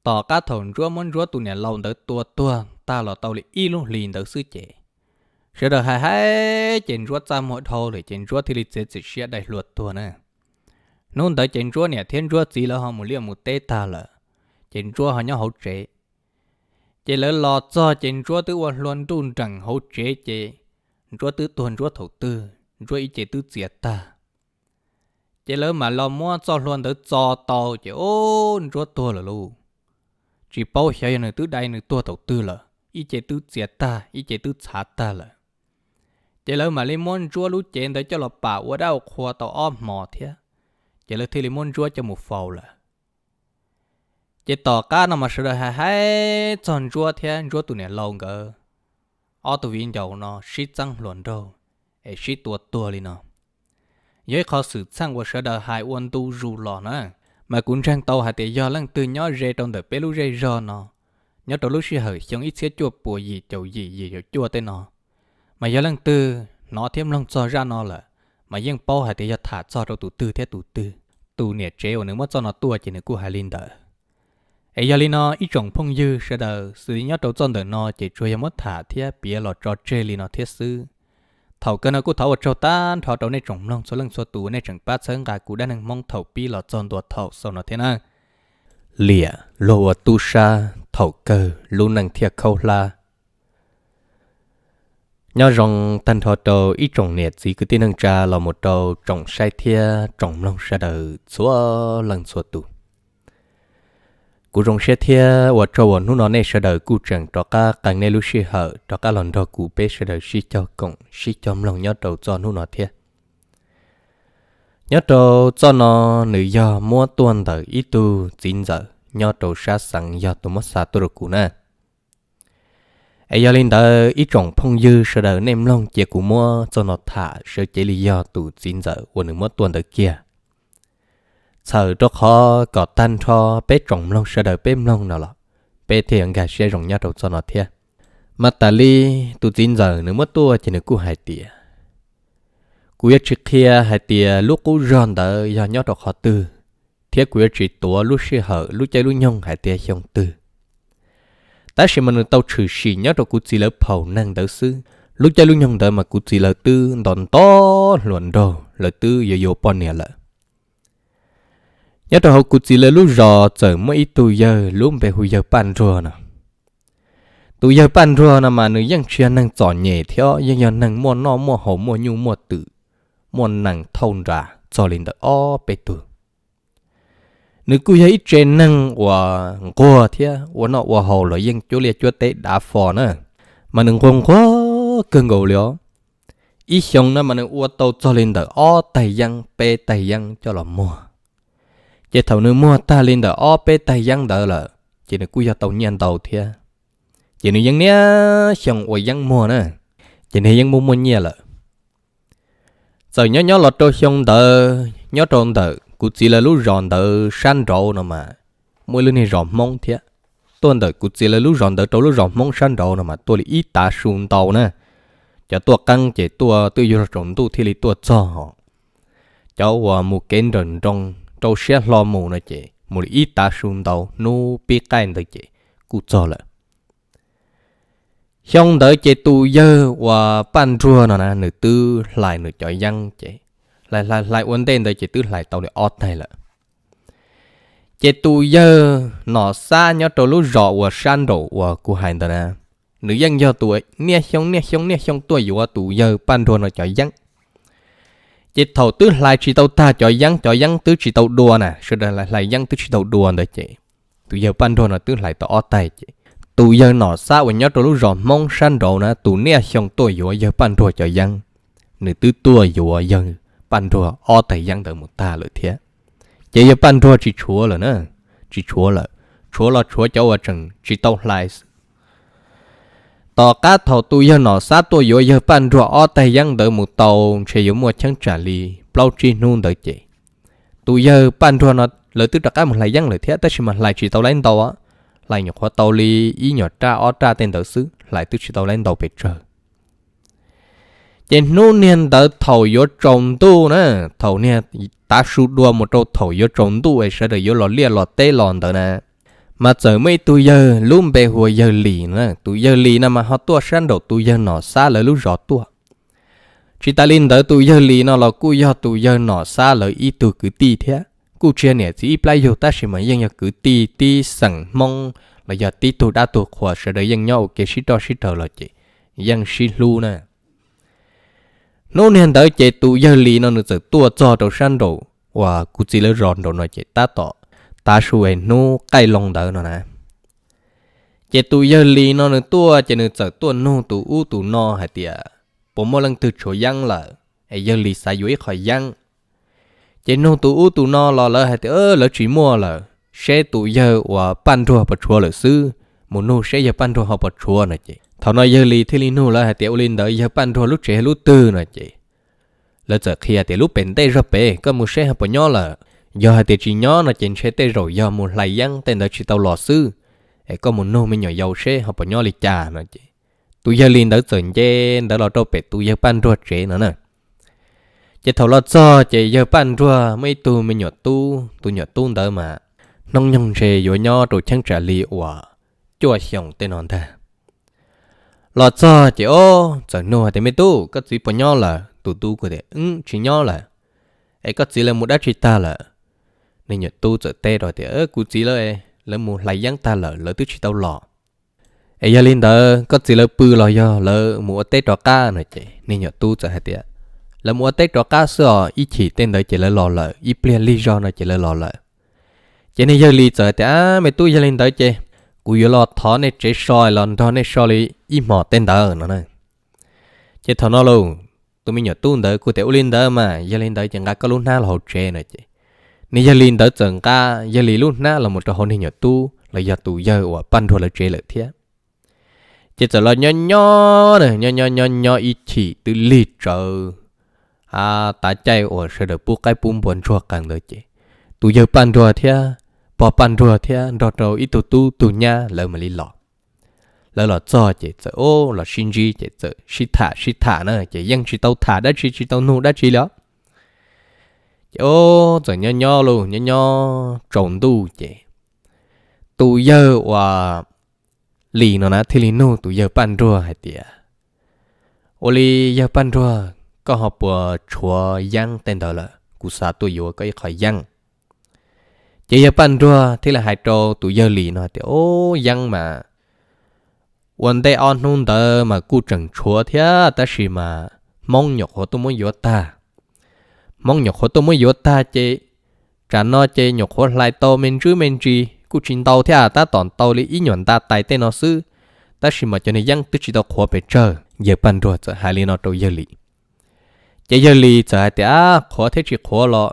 tom qab thaum Ntsuab muab Ntsuab tus niam laus ntawd tua tuag tag los tau li ib lub hlis ntawd xwb ces sawv daws hais hais ces Ntsuab txaj muag dhau lawm ces Ntsuab thiaj li txiav txim siab dai hlua tuag na. Hnub ntawd ces Ntsuab niam thiab Ntsuab txiv lawv ho mus liaj mus teb tag lawm, ces Ntsuab ho nyob hauv tsev. Ces lawv los txog ces Ntsuab twb ua hlua nruj nreem hauv tsev ces Ntsuab twb tuag Ntsuab thaum twg, Ntsuab ib ce twb txias tag. Ces lawv mam los muab txoj hlua ntawd txo tau ces, o, Ntsuab tuag lawm lauj. Tsis paub xyov yog nws twb dai nws tuag thaum twg lawm, ib ce twb txias tag, ib ce twb txhav tag lawm. Ces lawv mam li muab Ntsuab lub cev ntawd coj los pam ua dab ua qhua tau ob hmos thiab, ces lawv thiaj li muab Ntsuab coj mus faus lawm. Ces tom qab no mas sawv daws hais hais txog Ntsuab thiab Ntsuab tus niam laus nkawd, ob tug viv ncaus no sib txeeb hluas nraug es sib tua tuag li no. Yog ib qho xwm txheej uas sawv daws hais ua ntu zus los na, mas kuv ntseeg tau hais tias yog leej twg nyob ze rau ntawm peb lub zej zog no, nyob rau lub sij hawm xyoo ib txhiab cuaj puas yim caum yim yim caum cuaj tej no, mas yog leej twg hnov thiab mloog txog zaj no lawm, mas yeej paub hais tias yog tham txog rau tus twg thiab tus twg. Tus niam tsev uas nws muab txoj no tuaj ces nws kuj hais li ntawd. Es yog li no ib tsoom phooj ywg sawv daws, xws li nyob rau txoj ntawm no ces tsuas yog muab tham thiab piav los tso tseg li no thiab xwb. Thaum kawg no kuj thov ua tsaug tag nrho rau nej tsoom mloog txhua leej txhua tus uas nej tseem pab txhawb nqa kuv dab neeg Hmoob thaum pib los txog ntua thaum xaus no thiab na. Liam luag ua tub sab thaum kawg lub neej thiaj khaub hlab. Nyob zoo tag nrho rau ib tsoom niam txiv kwv tij neej tsa los mus rau tsoom saib thiab tsoom mloog sawv daws txhua leej txhua tus. Kuv zoo siab thiab ua tsaug uas hnub no nej sawv daws kuj tseem rov qab qee nej lub sij hawm rov qab los nrog kuv peb sawv daws sib cog koom sib cog mloog nyob rau txoj hnub no thiab. Nyob rau txoj no nws yog muab tuaj ntawm ib tug txiv ntxawm nyob rau sab xeev yog tus muab xa tuaj rau kuv na. Es yog li ntawd ib tsoom phooj ywg sawv daws nej mloog cia kuv muab txoj no tham sawv cev li yog tus txiv ntxawm uas nws muab tuaj ntawd kiag. Txhawm rau qhov kom tag nrho peb tsoom mloog sawv daws peb mloog no los peb thiaj yuav nkag siab zoo nyob rau txoj no thiab. Mas tas li tus txiv ntxawm nws muab tuaj ces nws kuj hais tias, kuv yuav tsis qhia hais tias lub qub zog ntawd yog nyob rau qhov twg, thiab kuv yuav tsis tuav lub sij hawm lub caij lub nyoog hais tias xyoo twg. Tab sis mas nws tau tshwm sim nyob rau kuv txiv lawv phaum neeg ntawd xwb. Lub caij lub nyoog ntawd mas kuv txiv lawv twb nto nto hluas nraug, lawv twb yuav yuav poj niam lawm. Nyob rau hauv kuv txiv lawv lub zos txawm muaj ib tug yawg lub npe hu yawg Paj Nruag no. Tus yawg Paj Nruag no mas nws yeej tsis yog neeg txom nyem thiab, yeej yog neeg muaj noj muaj haus, muaj nyuj muaj twm, muaj nees thauj nras txog li ntawm ob peb tug. Nws kuj yog ib tse neeg uas nquag thiab, ua noj ua haus los yeej cuab liaj cuab teb dav fo na, mas nws nquag nquag kawg nkaus li os. Ib xyoo no mas nws ua tau txog li ntawm ob taig yeeb peb taig yeeb coj los muag. Ces thaum nws muag tag li ntawm ob peb taig yeeb ntawd lawm, ces nws kuj yog tau nyiaj ntau thiab, ces nws yeej niaj xyoo ua yeeb muag na, ces nws yeej muaj muaj nyiaj lawm. Txawm nyob nyob los rau xyoo ntawd, nyob rau ntawm kuv txiv lawv lub zos ntawd sab nraud no mas muaj ib lub niag zos Hmoob thiab. Tuaj ntawm kuv txiv lawv lub zos ntawd rau lub zos Hmoob sab nraud no mas tuaj li ib tav su ntau na. Cov tuaj qeeb ces tuaj twb yuav luag tsaus ntuj thiaj li tuaj txog hos. Cov uas mus kev nrawm nroos rau siab hlo mus no ces mus li ib tav su ntau, hnub pib qaij ntawd ces kuj txog lawm. Xyoo ntawd ces tus yawg uas Paj Nruag no na nws twb hlais nws cov yeeb ces hlais hlais hlais ua ntej ntawd ces twb hlais tau li ob taig lawm. Ces tus yawg Nom Xab nyob rau lub zos uas sab nraum uas kuv hais ntawd na, nws yeej yog tus niaj xyoo niaj xyoo niaj xyoo tuaj yuav tus yawg Paj Nruag no cov yeeb. Ces thaum twb hlais tsis tau tag cov yeeb, cov yeeb twb tsis tau dua na, sawv daws hlais yeeb twb tsis tau dua ntawd ces tus yawg Paj Nruag no twb hlais tau ob taig ces tus yawg Nom Xab uas nyob rau lub zos Hmoob sab nraud na tus niaj xyoo tuaj yuav yawg Paj Nruag cov yeeb, nws twb tuaj yuav yawg Paj Nruag ob taig yeeb ntawd mus tag lawm thiab. Ces yawg Paj Nruag tsis tshuav lawm na, tsis tshuav lawm, tshuav los tshuav cov uas tseem tsis tau hlais xwb. Tom qab thaum tus yawg Nom Xab tuaj yuav yawg Paj Nruag ob taig yeeb ntawd mus tau ntshe yuav muaj cheeb tsam li plaub tsib hnub ntawd ces tus yawg Paj Nruag no lawv twb rov qab mus hlais yeeb lawm thiab tab sis mas hlais tsis tau laib ntau, hlais nyuam qhuav tau li ib nyuag raj ob raj tej ntawd xwb, hlais twb tsis tau laib ntau pes tsawg. Ces hnub niag ntawd thaum yuav tsaus ntuj na, thaum niag tav su dua mus rau thaum yuav tsaus ntuj es sawv daws yuav los liaj los teb los ntawd na, mas txawm muaj ib tug yawg lub npe hu ua yawg Lis na. Tus yawg Lis no mas ho tuaj sab nraum tus yawg Nom Xab lawv lub zos tuaj. Tsis tas li ntawd tus yawg Lis no los kuj yog tus yawg Nom Xab lawv ib tug kwv tij thiab, kuj tsis yog niam txiv ib plab yug tab sis mas yeej yog kwv tij tib xeem Hmoob los yog tib tug dab tug qhuas sawv daws yeej nyob ua ke sib roj sib raws los ces yeej sib hlub na. Hnub niag ntawd ces tus yawg Lis no nws txawm tuaj txog rau sab nraum uas kuv txiv lawv zos nraum no ces tab tom tav su es hnub qaij loo ntawd no na. Ces tus yawg Lis no nws tuaj ces nws txawm tuaj nug tus ub tus no hais tias puas muaj leej twg tshuav yeeb lawm es yawg Lis xav yuav ib qho yeeb. Ces nug tus ub tus no los lawv hais tias lawv tsis muaj lawm, seb tus yawg uas Paj Nruag puas tshuav lawm xwb, mus nug seb yawg Paj Nruag ho puas tshuav no ces thaum no yawg Lis thiaj li nug lawv hais tias ua li ntawd yawg Paj Nruag lub tsev lub twg no ces lawv txawm qhia tias lub pem ntej zog pem, koj mus seb ho puas nyob lawm. Yog hais tias tsis nyob no ces ntshe tej zaum yog mus hlais yeeb tej ntawd tsis tau los xwb, es koj mus nug me nyuam yaus seb ho puas nyob li cas no ces tus yawg Lis ntawd txawm nce ntawd los rau pem tus yawg Paj Nruag tsev no na. Ces thaum los txog ces yawg Paj Nruag muaj ib tug me nyuam tub, tus nyuam tub ntawd mas hnub nyoog ntshe yuav nyob rau cheeb tsam li uas cuaj xyoos tej no ntag. Los txog ces ob txawm nug hais tias me tub, koj txiv puas nyob lawm? Tus tub kuj tias tsis nyob lawm. Es koj txiv lawv mus dab tsi tag lawm? Niag nyuam tub txawm teb rau tias kuv txiv lawv, lawv mus hlais yeeb tag lawm, lawv twb tsis tau los. Es yog li ntawd koj txiv lawv pw los yog lawv mus ua teb rov qab no ces niag nyuam tub txawm hais tias lawv mus ua teb rov qab xwb os, ib chim tej ntawd ces lawv los lawm, ib pliag lig zog no ces lawv los lawm. Ces niag yawg Lis txawm hais tias me tub, yog li ntawd ces kuv yuav los thov nej tsev so los nrog nej so li ib hmos tej ntawd no na. Ces thaum no los tus me nyuam tub ntawd kuj tias ua li ntawd mas, yog li ntawd ces nqa koj lub hnab los hauv tsev no ces niag yawg Lis ntawd txawm nqa yawg Lis lub hnab los mus rau hauv niag nyuam tub los yog tus yawg uas Paj Nruag lawv tsev lawm thiab. Ces txawm los nyob nyob na, nyob nyob nyob nyob ib chim twb lig tsawv, tav caij uas sawv daws pub qaib pub npua ntsuag qees ntawd ces tus yawg Paj Nruag thiab pog Paj Nruag thiab nrog rau ib tug tub tug nyab lawv mam li los. Lawv los txog ces txawm ob los sib ntsib ces txawm sib tham sib tham na, ces yeej tsis tau tham dab tsi tsis tau nug dab tsi li os. Ces ob txawm nyob nyob los nyob nyob tsaus ntuj ces tus yawg uas Lis no na thiaj li nug tus yawg Paj Nruag hais tias ua li yawg Paj Nruag, koj ho puas tshuav yeeb tej ntawd lawm? Kuv xav tuaj yuav koj ib qho yeeb. Ces yawg Paj Nruag thiaj li hais rau tus yawg Lis no hais tias ob, yeeb mas Ua ntej ob hnub ntawd mas kuj tseem tshuav thiab, tab sis mas Hmoob nyuam qhuav tuaj muab yuav tag. Hmoob nyuam qhuav tuaj muab yuav tag ces tsam no ces nyuam qhuav hlais tau me ntsis me ntsis kuj tsis ntau thiab, tab tom tau li ib nyuag nta tais tej no xwb, tab sis mas cov niag yeeb twb tsis tau qhuav pes tsawg. Yawg Paj Nruag txawm hais li no rau Yawg Lis. Ces Yawg Lis txawm hais tias, Qhuav thiab tsis qhuav los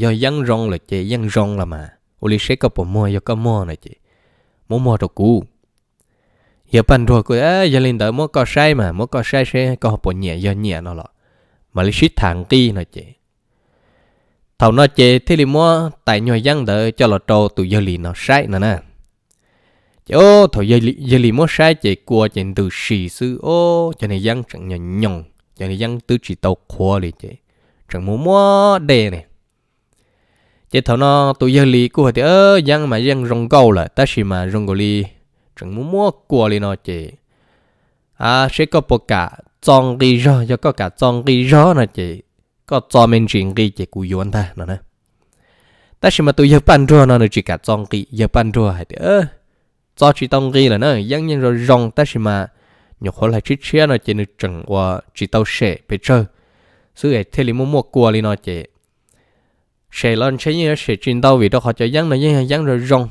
yog yeeb zoo lawm ces yeej zoo los mas, ua li seb koj puas muag, yog koj muag no ces muab muag rau kuv. Yawg Paj Nruag kuj, Yog li ntawd muab koj saib mas, muab koj saib seb koj puas nyiam, yog nyiam no los mam li sib tham nqi no ces thaum no ces thiaj li muab tais nyuag yeeb ntawd coj los rau tus Yawg Lis no saib no na. Ces thaum Yawg Lis muab saib ces kua ces ntws si xwb, o, cov niag yeeb tseem nyoos nyoos, cov niag yeeb twb tsis tau qhuav li ces tseem muaj muab dej ne. Ces thaum no tus Yawg Lis kuj hais tias, Yeeb mas yeej zoo nkauj lawm, tab sis mas zoo nkaus li tseem muaj muab kua li no ces, a, seb koj puas kam txo nqi zog, yog koj kam txo nqi zog no ces koj txo me ntsis nqi ces kuv yuav ntag no na. Tab sis mas tus Yawg Paj Nruag no nws tsis kam txo nqi. Yawg Paj Nruag hais tias, Txo tsis tau nqi lawm na, yeeb yeej zoo zoo, tab sis mas nyuam qhuav hlais tshiab tshiab no ces nws tseem ua tsis tau sem pes tsawg xwb es thiaj li muaj muaj kua li no ces sem los ntshe yeej yuav sem tsis ntau vim rau qhov cov yeeb no yeej yog yeeb zoo zoo.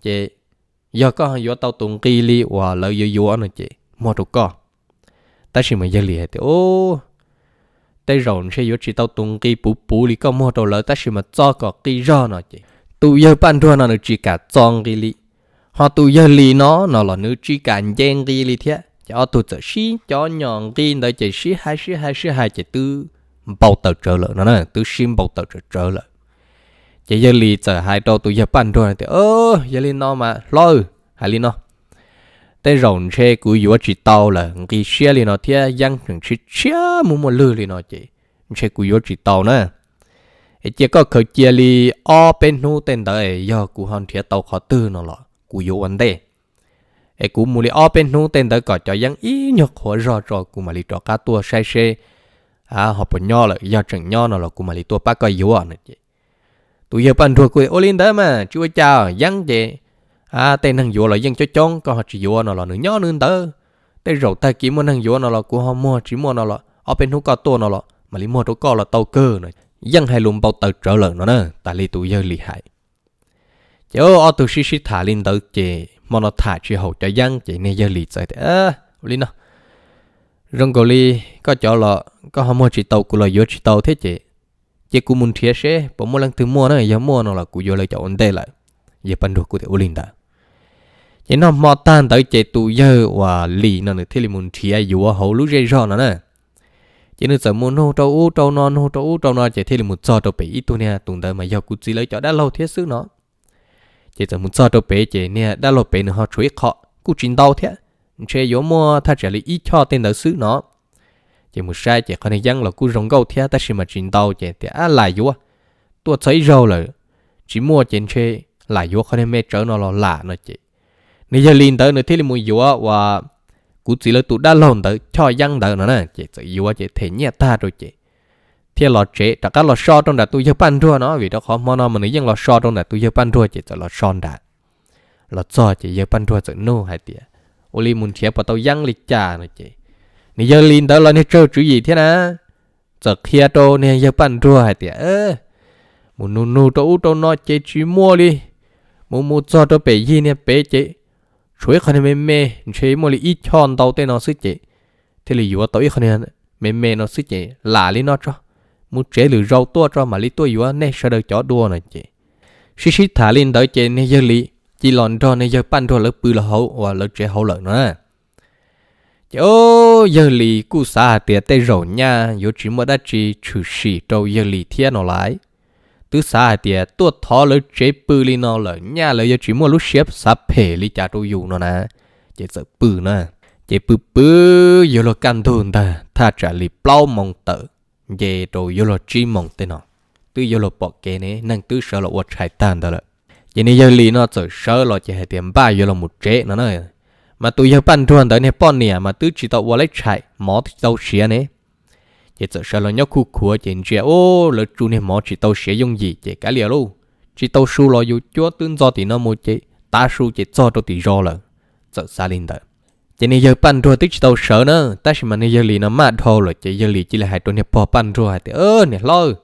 Ces yog koj yuav tau tus nqi li uas lawv yuav yuav no ces muag rau koj. Tab sis mas Yawg Lis hais tias, Tej zaum ntshe yuav tsis tau tus nqi puv puv li koj muag rau lawv, tab sis mas txo kom qi zog no ces tus Yawg Paj Nruag no nws tsis kam txo nqi li, ho tus Yawg Lis no no los nws tsis kam nce nqi li thiab. Ces ob tug txawm sib cov nyom nqi ntawd ces sib hais sib hais sib hais ces twb npau taws tsawv lawm no na, twb sib npau taws tsawv tsawv lawm. Ces Yawg Lis txawm hais rau tus Yawg Paj Nruag tias, Yog li no mas hlob, hais li no, tej zaum ntshe kuv yuav tsis tau lawm, nqi siab li no thiab yeeb tseem tshiab tshiab muaj muaj lwg li no ces ntshe kuv yuav tsis tau na. Es cia koj khaws cia li ob peb hnub tej ntawd es yog kuv ho nrhiav tau qhov twg no los kuv yuav ua ntej. Es kuv mus li ob peb hnub tej ntawd kom cov yeeb ib nyuag qhuav zog tso kuv mam li rov qab tuaj saib seb ho puas nyob lawm, yog tseem nyob no los kuv mam li tuaj pab koj yuav no ces tus Yawg Paj Nruag kuj, Ua li ntawd mas tsis ua cas, yeeb ces tej neeg yuav los yeej coob coob, koj ho tsis yuav no los nws nyob nws ntawd, tej zaum tag kis muaj neeg yuav no los kuv ho muag, tsis muaj no los ob peb hnub koj tuaj no los mam li muag rau koj los tau kawg no. Yeej hais lus npau taws tsawv lawm no na, tas li tus Yawg Lis hais. Ces ob tug sib sib tham li ntawd ces hmo no tham tsis haum cov yeeb ces niag Yawg Lis txawm tias, Ua li no, zoo nkaus li koj cov los koj ho muag tsis tau kuv los yuav tsis tau thiab ces cia kuv mus nrhiav seb puas muaj leej twg muaj na, yog muaj no los kuv yuav lawv cov ua ntej lawm. Yawg Paj Nruag kuj tias ua li ntawd. Ces noj hmo tag ntawd ces tus Yawg uas Lis no nws thiaj li mus nrhiav yuav hauv lub zej zog no na. Ces nws txawm mus nug rau ub rau no, nug rau ub rau no ces thiaj li mus txog rau pem ib tug niag, tus ntawd mas yog kuv txiv lawv cov dab laug thiab xwb no. Ces txawm mus txog rau pem ces niag dab laug pem nws ho tshuav ib qho kuj tsis ntau thiab, ntshe yuav muaj thaj tsam li ib choj tej ntawd xwb no. Ces mus saib ces qhov niag yeeb los kuj zoo nkauj thiab tab sis mas tsis ntau ces tias, Ab, lam yuav, tuaj txog ib zaug lawm, tsis muaj ces ntshe lam yuav qhov niag me tsawv no los lam no ces niag Yawg Lis ntawd nws thiaj li mus yuav uas kuv txiv lawv tus dab laug ntawd choj yeeb ntawd no na. Ces txawm yuav ces them nyiaj tag rau ces thiaj los tsev rov qab los so rau nram tus Yawg Paj Nruag no, vim rau qhov hmo no mas nws yeej los so rau nram tus Yawg Paj Nruag ces txawm los so nram. Los txog ces Yawg Paj Nruag txawm nug hais tias, Ua li mus nrhiav puas tau yeeb li cas no ces niag Yawg Lis ntawd los niag tsawg tswv yim thiab na, txawm qhia rau niag Yawg Paj Nruag hais tias, Mus nug nug rau ub rau no ces tsis muaj li, mus mus txog rau pem yig niag pem ces tshuav ib qho niag me me, ntshe muaj li ib choj ntau tej no xwb ces thiaj li yuav tau ib qho niag me me no xwb ces lam li no tso, mus tsev lwm zaus tuaj tso mam li tuaj yuav nej sawv daws cov dua no ces sib sib tham li ntawd ces niag Yawg Lis cia los nrog niag Yawg Paj Nruag lawv pw los hauv uas lawv tsev hauv lawm no na. Ces o, Yawg Lis kuj xav hais tias tej zaum nyaj yuav tsis muaj dab tsi tshwm sim rau Yawg Lis thiab no lais. Twb xav hais tias tuaj thov lawv tsev pw li no lawm nyaj lawv yuav tsis muaj lub siab xav phem li cas rau yus no na, ces txawm pw na. Ces pw pw yuav luag kaj ntug ntag thaj tsam li plaub moos tawm nce rau yuav luag tsib moos tej no, twb yuav luag pom kev ne, neeg twb sawv los ua tshais tag ntawd lawm. Ces niag Yawg Lis no txawm sawv los ces hais tias npaj yuav los mus tsev no na. Mas tus Yawg Paj Nruag ntawd niag poj niam mas twb tsis tau ua laib tshais, mov tsis tau siav ne. Ces txawm sawv los nyob khuj khuav ces ntsia, o, lawv tsu niag mov tsis tau siav yooj yim ces kav liam lauj, tsis tau su los yus cuab twb ntxo tim no mus ces tav su ces txog rau tim zos lawm. Txawm xav li ntawd. Ces niag yawg Paj Nruag twb tsis tau sawv na, tab sis mas niag yawg Lis no maj dhau lawm ces yawg Lis cia li hais rau niag pog Paj Nruag hais tias, Niam hlob,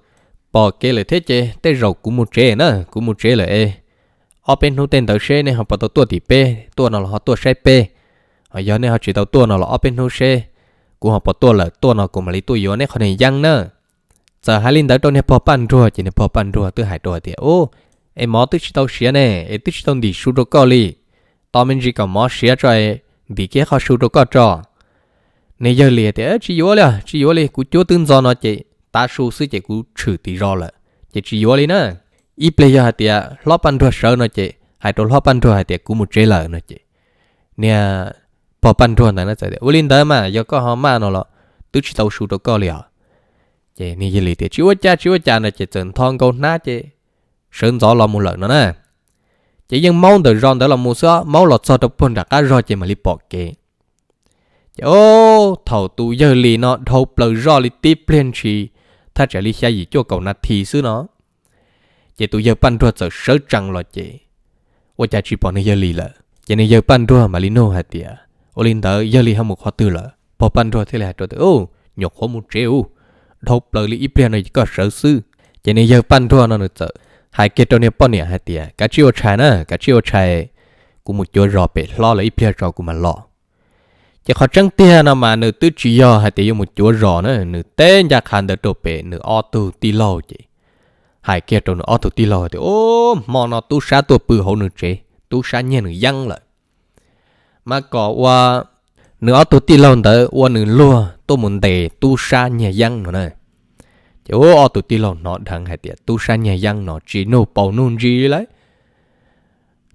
pom kev lawm thiab ces tej zaum kuv mus tsev na, kuv mus tsev lawm es ob peb hnub tej ntawd seb nej ho puas tau tuaj tim peb tuaj no los ho tuaj saib peb. Yog nej ho tsis tau tuaj no los ob peb hnub seb kuv ho puas tuaj lawm, tuaj no kuv mam li tuaj yuav neb qhov niag yeeb na. Txawm hais li ntawd rau niag pog Paj Nruag ces niag pog Paj Nruag twb hais rau hais tias, Ub, es mov twb tsis tau siav ne, es twb tsis tau ntim su rau koj li. Tos me ntsis kom mov siav tso, ntim kiag qhov su rau koj tso. Niag yawg Lis tias, Tsis yuav li, tsis yuav li, kuv cuab twb ntxo no ces tav su xwb ces kuv tshwm tim zos lawm ces tsis yuav li na. Ib pliag yog hais tias hlob Paj Nruag sawv no ces hais rau hlob Paj Nruag hais tias kuv mus tsev lawm no ces niag pog Paj Nruag ntawd na txawm tias, Ua li ntawd mas yog koj ho maj no los twb tsis tau su rau koj li os. Ces niag yawg Lis tias, Tsis ua cas, tsis ua cas no ces txawm ntho nkaus hnab ces sawv ntxov los mus lawm no na. Ces yeej maub ntawm zos ntawd los mus xwb, maub los txog rau puag nram qab zog ces mam li pom kev. Ces o, thaum tus yawg Lis no dhau plaws zoj li tib pliag ntshis, thaj tsam li xya yim cuaj kaum nas this xwb no, ces tus yawg Paj Nruag txawm sawv tsees los ces ua cas tsis pom niag yawg Lis lawm. Ces niag yawg Paj Nruag mam li nug hais tias, Ua li ntawd yawg Lis ho mus qhov twg lawm? Pog Paj Nruag thiaj li hais rau tias, Nyuam qhuav mus tsev ub, dhau plaws li ib pliag no ces koj sawv xwb. Ces niag yawg Paj Nruag no nws txawm hais kiag rau niag poj niam hais tias, Kav tsij ua tshais na, kav tsij ua tshais, kuv mus cuav zos pem hlob lawv ib pliag tso kuv mam los. Ces qhov tseeb tiag no mas nws twb tsis yog hais tias yuav mus cuav zos na, nws teb ncaj qha ntawd rau pem nws ob tug tij laug ces hais kiag rau nws ob tug tij laug tias, O, hmo no tub sab tuaj pw hauv nws tsev, tub sab nyiag nws yeeb lawm. Mas kom ua nws ob tug tij laug ntawd ua nws luag tuaj mus ntes tub sab nyiag yeeb no na. Ces ua ob tug tij laug hnov dheev hais tias tub sab nyiag yeeb no tsis nug paus nug ntsis li lawm.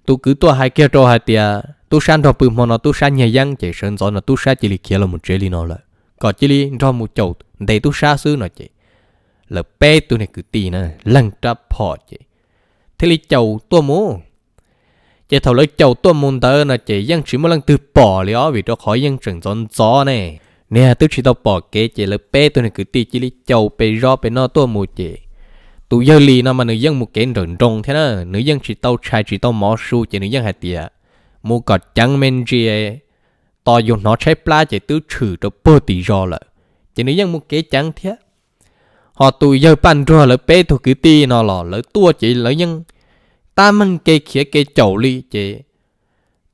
Tus kwv tuaj hais kiag rau hais tias tub sab nrog pw hmo no tub sab nyiag yeeb ces sawv ntxov no tub sab cia li khiav los mus tsev li no lawm, kom cia li nrog mus caum ntes tub sab xwb no ces lawv peb tug niag kwv tij na, leeg rab phom ces thiaj li caum tuaj mus. Ces thaum lawv caum tuaj mus ntawd no ces yeej tsis muaj leej twg pom li os, vim rau qhov yeej tseem ntxov ntxov ne, niag twb tsis tau pom kev ces lawv peb tug niag kwv tij cia li caum pes zov pes no tuaj mus ces tus yawg Lis no mas nws yeej mus kev nrawm nroos thiab na, nws yeej tsis tau tshais tsis tau mov su ces nws yeej hais tias mus kom ceev me ntsis, tos yus hnov tshaib plab ces twb tshwm rau puag tim zos lawm, ces nws yeej mus kev ceev thiab. Ho tus yawg Paj Nruag lawv peb tug kwv tij no los lawv tuaj ces lawv yeej tab meeg kev khiav kev caum li ces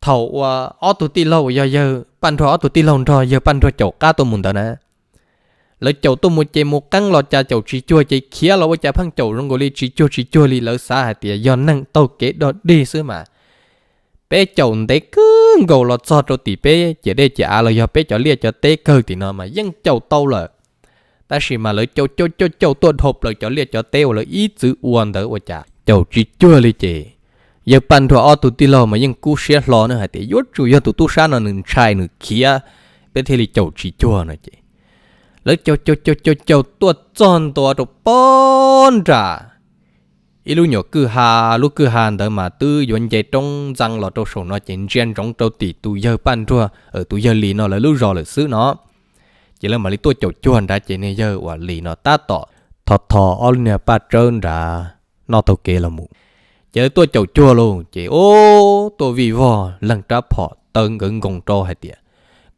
thaum uas ob tug tij laug uas yog yawg Paj Nruag ob tug tij laug nrog yawg Paj Nruag caum qab tuaj mus ntawd na, lawv caum tuaj mus ces mus qeeb los cas caum tsis cuag ces khiav los ua cas pheej caum zoo nkaus li tsis cuag tsis cuag li. Lawv xav hais tias yog neeg taug kev dog dig xwb mas, peb caum ntev kawg nkaus los txog rau tim peb ciam dej ciam av los yog peb cov liaj cov teb kawg tim no mas yeej caum tau lawm. Tab sis mas lawv caum caum caum caum tuaj dhau plaws cov liaj cov teb uas lawv ib txwm ua ntawd ua cas caum tsis cuag li ces yawg Paj Nruag ob tug tij laug mas yeej kub siab hlo na hais tias yuav tsum yog tus tub sab no nws ntshai nws khiav, peb thiaj li caum tsis cuag no ces lawv caum caum caum caum caum tuaj txog ntua rau pob nram ib lub nyuam kwj ha, lub kwj ha ntawd mas twb yuav nce roob ntxeev los rau saum no ces ntsia ntsoov rau tim tus yawg Paj Nruag, tus yawg Lis no lawv lub zos lawm xwb no. Ces lawv mam li tuaj caum cuag nrad ces niag yawg uas Lis no tab tom thov thov ob lub niag paj tsawb nrad noj taug kev los mus. Ces lawv tuaj caum cuag lauj ces ub tuaj vij vog leeg rab phom taw nkawd nkoos rau hais tias,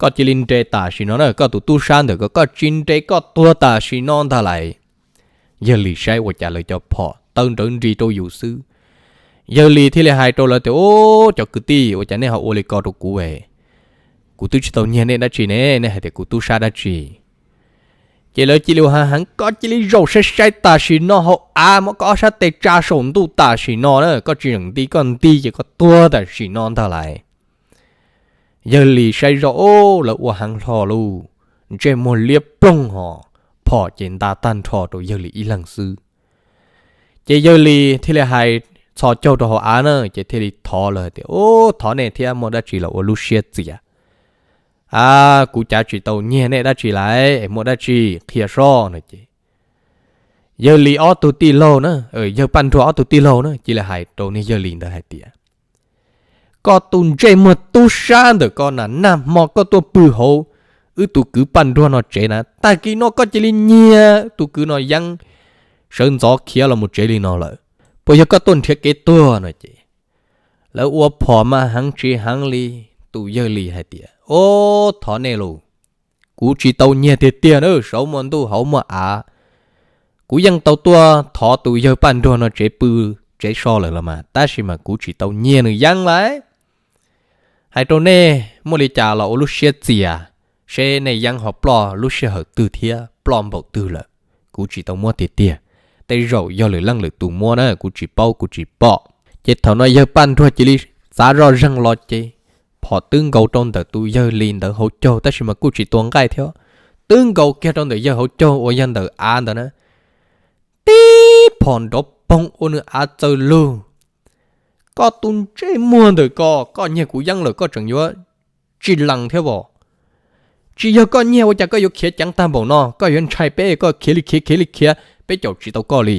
Koj cia li nres tam sim no na, koj tus tub sab ntawm ko koj tsis nres koj tuag tam sim no ntag lauj. Yawg Lis saib ua cas lawv cov phom taw nrawv nris rau yus xwb. Yawg Lis thiaj li hais rau lawv tias, Ub, cov kwv tij, ua cas nej ho ua li ko rau kuv? Kuv twb tsis tau nyiag nej dab tsi ne, nej hais tias kuv tub sab dab tsi? Ces lawv cia li ua heev heev, Koj cia li zaum sai sai tam sim no hauv av, muab koj ob sab tes tsa saum ntuj tam sim no na, koj tsis zeem nti koj nti ces koj tuag tam sim no ntag lauj. Yawg Lis saib zoj, Ub, lawv ua heev hlo lauj. Ntsej muag liab ploog hos phom ces nta tag nrho rau Yawg Lis ib leeg xwb. Ces Yawg Lis thiaj li hais txhos caug rau hauv av na, ces thiaj li thov lawv tias, Ub, thov nej thiab, muaj dab tsi los ua lub siab txias. A, kuv cav tsis tau nyiag nej dab tsi lauj, es muaj dab tsi qhia soj no ces Yawg Lis ob tug tij laug na, Yawg Paj Nruag ob tug tij laug na cia li hais rau niag Yawg Lis ntawd hais tias, Koj tus ntsej muag tub sab ntawm ko na, nag hmo koj tuaj pw hauv wb tus kwv Paj Nruag no tsev na, tag kis no koj cia li nyiag tus kwv no yeeb, sawv ntxov khiav los mus tsev li no lawm, puas yog koj tuaj nrhiav kev tuag no ces lawv ua phom mas heev tsis heev li. Tus Yawg Lis hais tias, Ob, thov nej lauj, kuv tsis tau nyiag tiag tiag na, saum muaj ntuj hauv muaj av. Kuv yeej tau tuaj thov tus yawg Paj Nruag no tsev pw tsev so lawm los mas, tab sis mas kuv tsis tau nyiag nws yeeb lawm. Hais rau nej, muaj li cas los ua lub siab txias, seb nej yeeb ho ploj lub sij hawm twg thiab ploj npaum twg lawm. Kuv tsis tau muab tiag tiag, tej zaum yog lwm leej lwm tus muab na, kuv tsis paub kuv tsis pom. Ces thaum no yawg Paj Nruag cia li txav zoj zeeg los ces phom twb nkaus rau ntawm tus yawg Lis ntawd hauv caug, tab sis mas kuj tsis tua nqaij thiab, twb nkaus kiag rau ntawm yawg hauv caug uas yog ntawm av ntawd na, tib phom nrov poog ua nws av txawm lug. Koj tus ntsej muag ntawm ko, koj nyiag kuv yeeb lawm koj tseem yuav tsis lees thiab os? Tsis yog koj nyiag ua cas koj yuav khiav ceev tag npaum no, koj yuav ntshai peb koj khiav li khiav khiav li khiav peb caum tsis tau koj li.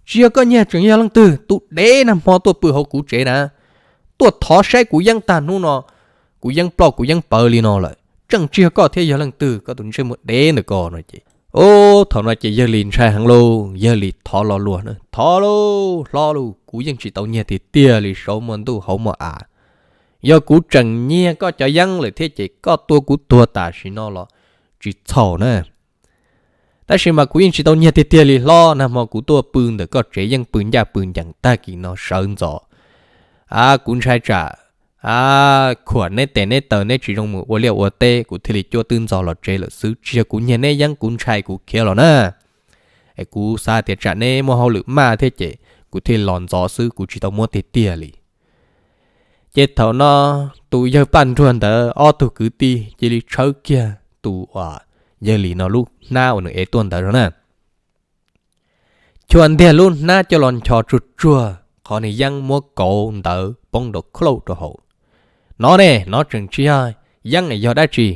Tsis yog koj nyiag tseem yog leej twg, tus dev nag hmo tuaj pw hauv kuv tsev na, tuaj thov saib kuv yeeb tag hnub no, kuv yeeb ploj kuv yeeb pawv li no lawm, tseem tsis yog koj thiab yog leej twg, koj tus ntsej muag dev ntawm ko no ces. Ub, thaum no ces yawg Lis ntshai heev lauj, yawg Lis thov lo lus na, thov lauj, hlob lauj, kuv yeej tsis tau nyiag tiag tiag li, saum muaj ntuj hauv muaj av. Yog kuv tseem nyiag koj cov yeeb lawm thiab ces koj tua kuv tuag tam sim no los tsis txhaum na. Tab sis mas kuv yeej tsis tau nyiag tiag tiag li hlob, nag hmo kuv tuaj pw ntawm koj tsev yeej pw ncaj pw ncees, tag kis no sawv ntxov, a, kuv ntshai tsam, a, khuam neb tes neb taw neb tsis zoo mus ua liaj ua teb, kuv thiaj li cuab twb ntxov los tsev lawm xwb, tsis yog kuv nyiag neb yeeb, kuv ntshai kuv khiav los na. Es kuv xav tias tsam neb muaj hauj lwm maj thiab ces kuv thiaj los ntxov xwb, kuv tsis tau muab tiag tiag li. Ces thaum no tus yawg Paj Nruag ntawd ob tug kwv tij cia li tshawb kiag tus uas yawg Lis no lub hnab uas nws ev tuaj ntawd no na. Chua ntiag lub hnab coj los nchos tsuag tsuag qhov nws yeeb muab kauv ntawd poob nrov khaub rau hauv. No ne, no tseem tsis yog yeeb es yog dab tsi?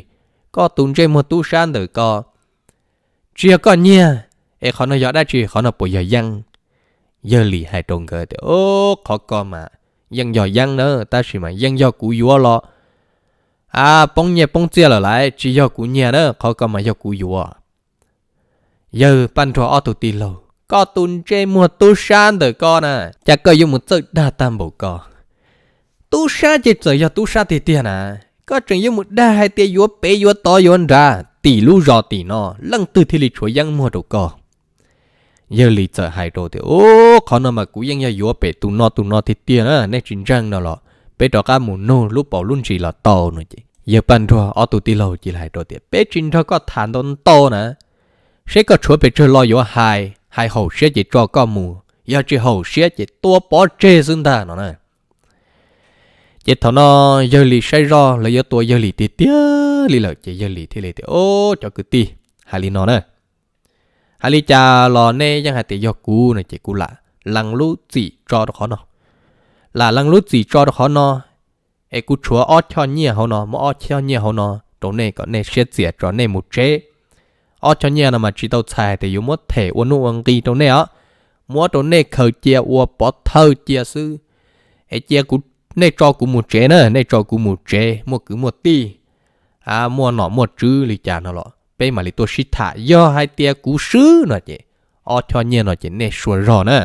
Koj tus ntsej muag tub sab ntawm ko, tsis yog koj nyiag, es qhov no yog dab tsi, qhov no puas yog yeeb? Yawg Lis hais rau nkawd tias, Ub, qhov ko mas yeej yog yeeb na, tab sis mas yeej yog kuv yuav los, a, poob nyiaj poob txiaj lawm lauj, tsis yog kuv nyiag na, qhov ko mas yog kuv yuav. Yawg Paj Nruag ob tug tij laug, koj tus ntsej muag tub sab ntawm ko na, cas koj yuav mus txawj dag tag npaum ko? Tub sab ces txawm yog tub sab tiag tiag na, koj tseem yuav mus dag hais tias yuav pem yuav tod yuav nrad, tim lub zos tim no leej twg thiaj li tshuav yeeb muag rau koj? Yawg Lis txawm hais rau tias, Ub, qhov no mas kuv yeej yog yuav pem tus no tus no tiag tiag na, nej tsis ntseeg no los peb rov qab mus nug lub paus lub ntsis los tau no ces yawg Paj Nruag ob tug tij laug cia li hais rau tias, Peb tsis nrog koj tham ntau ntau na, seb koj tshuav pes tsawg lo yuav hais, hais haum siab ces tso koj mus, yog tsis haum siab ces tua pov tseg xwb ntag no na. Ces thaum no yawg Lis saib zoj lawv yuav tua yawg Lis tiag tiag li lawm ces yawg Lis thiaj li tias, Ub, cov kwv tij, hais li no na, hais li cas los neb yeej hais tias yog kuv no ces kuv lam lees lub txim tso rau qhov no. Lam lees lub txim tso rau qhov no, es kuv tshuav ob choj nyiaj hauv no, muab ob choj nyiaj hauv no rau nej kom nej siab txias tso nej mus tsev. Ob choj nyiaj no mas tsis tau txhais hais tias yuav muab them ua nuj ua nqi rau nej os, muab rau nej khaws cia ua pov thawj cia xwb. Es cia kuv, nej tso kuv mus tsev na, nej tso kuv mus tsev, muaj kwv muaj tij, a, muaj nom muaj tswv li cas no los peb mam li tuaj sib tham. Yog hais tias kuv swb no ces ob choj nyiaj no ces nej sua zog na.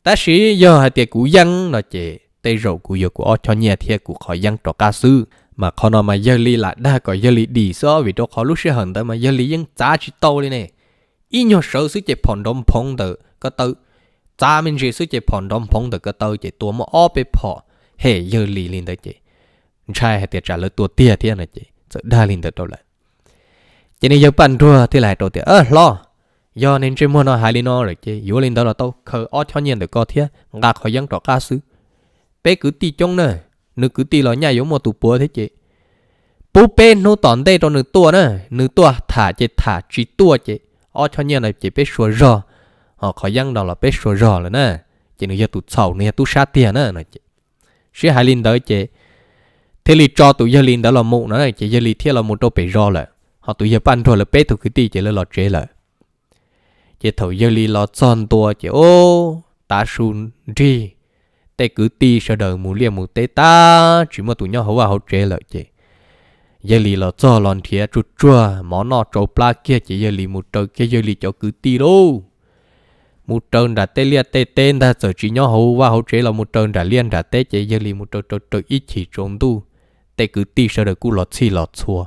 Tab sis yog hais tias kuv yeej no ces tej zaum kuv yuav kuv ob choj nyiaj thiab kuv qhov yeeb rov qab xwb. Mas qhov no mas yawg Lis lam dag kom yawg Lis dim xwb, vim rau qhov lub sij hawm ntawd mas yawg Lis yeej txav tsis tau li ne. Ib nyuag sawv xwb ces phom nrov nphoov ntawm ko taw, txav me ntsis xwb ces phom nrov nphoov ntawm ko taw ces tua muaj ob peb phom hem yawg Lis li ntawd ces ntshai hais tias tsam lawv tua tiag thiab no ces txawm dag li ntawd rau lawm. Ces nws yawg Paj Nruag thiaj li hais rau tias, Hlob, yog niag ntsej muag no hais li no lawm ces yuav li ntawd los tau, khaws ob choj nyiaj ntawm ko thiab nqa qhov yeeb rov qab xwb. Peb kwv tij coob na, nws kwv tij los nyaj yuav muaj tus puav thiab ces pub peb hnub tom ntej rau nws tuaj na, nws tuaj tham ces tham, tsis tuaj ces ob choj nyiaj no ces peb sua zog, ho qhov yeeb no los peb sua zog lawm na. Ces nws yog tus txhaum, nws yog tub sab tiag na no ces sib hais li ntawd ces thiaj li tso tus yawg Lis ntawd los mus no ces yawg Lis thiaj los mus rau pem zos lawm, ho tus yawg Paj Nruag lawv peb tug kwv tij ces lawv los tsev lawm. Ces thaum yawg Lis los txog ntua ces ub, tav su nrig, tej kwv tij sawv daws mus liaj mus teb tag tsis muaj tus nyob hauv vaj hauv tsev lawm ces yawg Lis los txog los nrhiav tsuag tsuag mov noj tsau plab kiag ces yawg Lis mus raws kiag yawg Lis cov kwv tij lauj. Mus raws nram tej liaj tej teb ntag, txawm tsis nyob hauv vaj hauv tsev los mus raws nram liaj nram teb ces yawg Lis mus raws raws raws ib chim tsaus ntuj, tej kwv tij sawv daws kuj los txhij los txhua.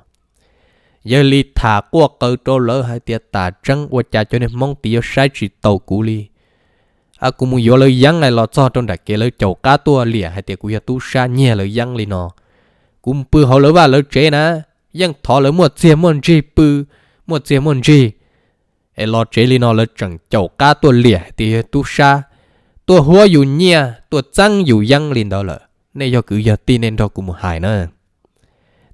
Yawg Lis tham quaj qw rau lawv hais tias, Tam tseeb ua cas cov niag Hmoob tid yuav saib tsis taus kuv li? Kuv mus yuav lawv yeeb los txog rau nram kev lawv caum qab tuaj liam hais tias kuv yog tub sab nyiag lawv yeeb li no. Kuv mus pw hauv lawv vaj lawv tsev na, yeej thov lawv muaj txiag muaj ntsig pw, muaj txiag muaj ntsig, es los tsev li no lawv tseem caum qab tuaj liam hais tias yog tub sab, tuaj huab yus nyiaj tuaj txeeb yus yeeb li ntawd lawm. Nej yog kwv yog tij nej nrog kuv mus hais na.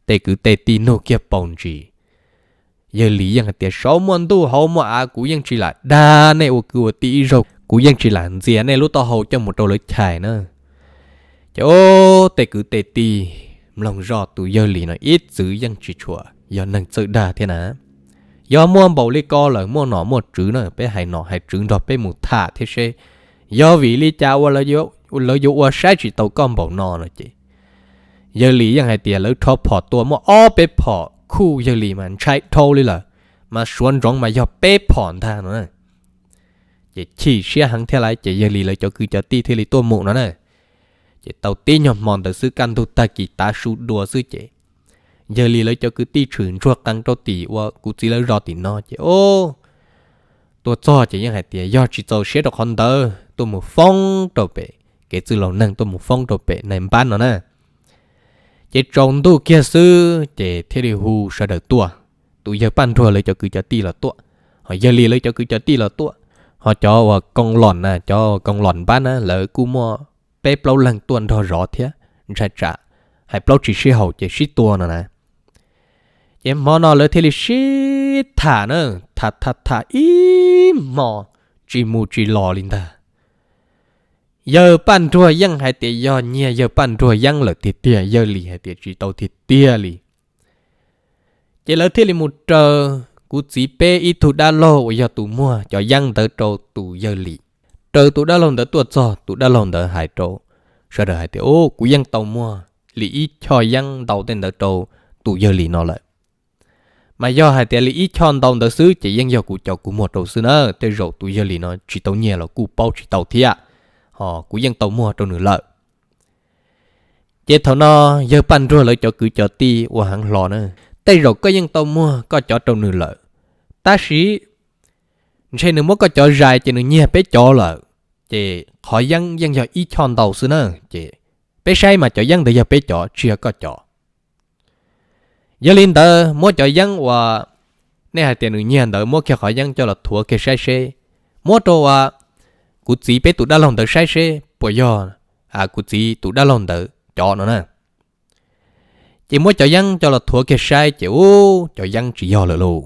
Tej kwv tej tij nug kiag paus ntsis, Yawg Lis yeej hais tias, Saum muaj ntuj hauv muaj av kuv yeej tsis lam dag nej ua kwv ua tij ib zaug, kuv yeej tsis lam ntxias nej lub taub hau coj mus rau lawv chais na. Ces ub, tej kwv tej tij mloog zoj, tus Yawg Lis no ib txwm yeej tsis tshua yog neeg txawj dag thiab na. Yog muaj npaum li ko lawm, muaj nom muaj tswv na, peb hais nom hais tswv nrog peb mus tham thiab seb yog vim li cas ua lawv yuav ua saib tsis taus koj npaum no no ces Yawg Lis yeej hais tias lawv rho phom tua muaj ob peb phom khuj Yawg Lis mas ntshai dhau li lawm, mas suav ntsoov mas yog peb phom ntag no na. Ces chim siab heev thiab lawm ces Yawg Lis lawv cov kwv cov tij thiaj li tuaj mus no na. Ces tau tib nyuag hmo ntawd xwb, kaj ntug tag kis tav su dua xwb ces Yawg Lis lawv cov kwv tij tshwm ntsuag qees rau tim uas kuv txiv lawv zos tim no ces ub, tuaj txog ces yeej hais tias yog tsis txaus siab rau qhov ntawd tuaj mus foob rau pem kev txwj laus neeg, tuaj mus foob rau pem nais npab no na. Ces tsaus ntuj kiag xwb ces thiaj li hu sawv daws tuaj, tus Yawg Paj Nruag lawv cov kwv cov tij los tuaj, ho Yawg Lis lawv cov kwv cov tij los tuaj, ho cov uas koo lom na, cov koo lom npab na lawv kuj muaj peb plaub leeg tuaj nrog zov thiab, ntshai tsam hais plaub tsis sib haum ces sib tua no na. Ces hmo no lawv thiaj li sib tham na, tham tham tham ib hmo tsis mus tsis los li ntag. Yawg Paj Nruag yeej hais tias yog nyiag Yawg Paj Nruag yeeb lawm tiag tiag, Yawg Lis hais tias tsis tau tiag tiag li. Ces lawv thiaj li mus raws kuv txiv peb ib tug dab laug uas yog tus muag cov yeeb ntawd rau tus Yawg Lis. Raws tus dab laug ntawd tuaj txog, tus dab laug ntawd hais rau sawv daws hais tias, Ub, kuv yeej tau muag li ib choj yeeb ntau tej ntawd rau tus Yawg Lis no lawm. Mas yog hais tias li ib choj ntau ntawd xwb ces yeej yog kuv cov kuv muag rau xwb na, tej zaum tus Yawg Lis no tsis tau nyiag los kuj paub tsis tau thiab, ho kuv yeej tau muag rau nws lawm. Ces thaum no Yawg Paj Nruag lawv cov kwv cov tij ua heev hlo na, tej zaum koj yeej tau muag koj cov rau nws lawm, tab sis ntshe nws muab koj cov zais ces nws nyiag peb cov lawm, ces qhov yeeb yeej yog ib choj ntau xwb na, ces peb saib mas cov yeeb ntawd yog peb cov tsis yog koj cov. Yog li ntawd muab cov yeeb uas nej hais tias nws nyiag ntawd muab kiag qhov yeeb coj los thuav kiag saib seb, muab rau uas kuv txiv peb tus dab laug ntawd saib seb puas yog kuv txiv tus dab laug ntawd cov no na. Ces muab cov yeeb coj los thuav kiag saib ces ub, cov yeeb tsis yog lawm lauj.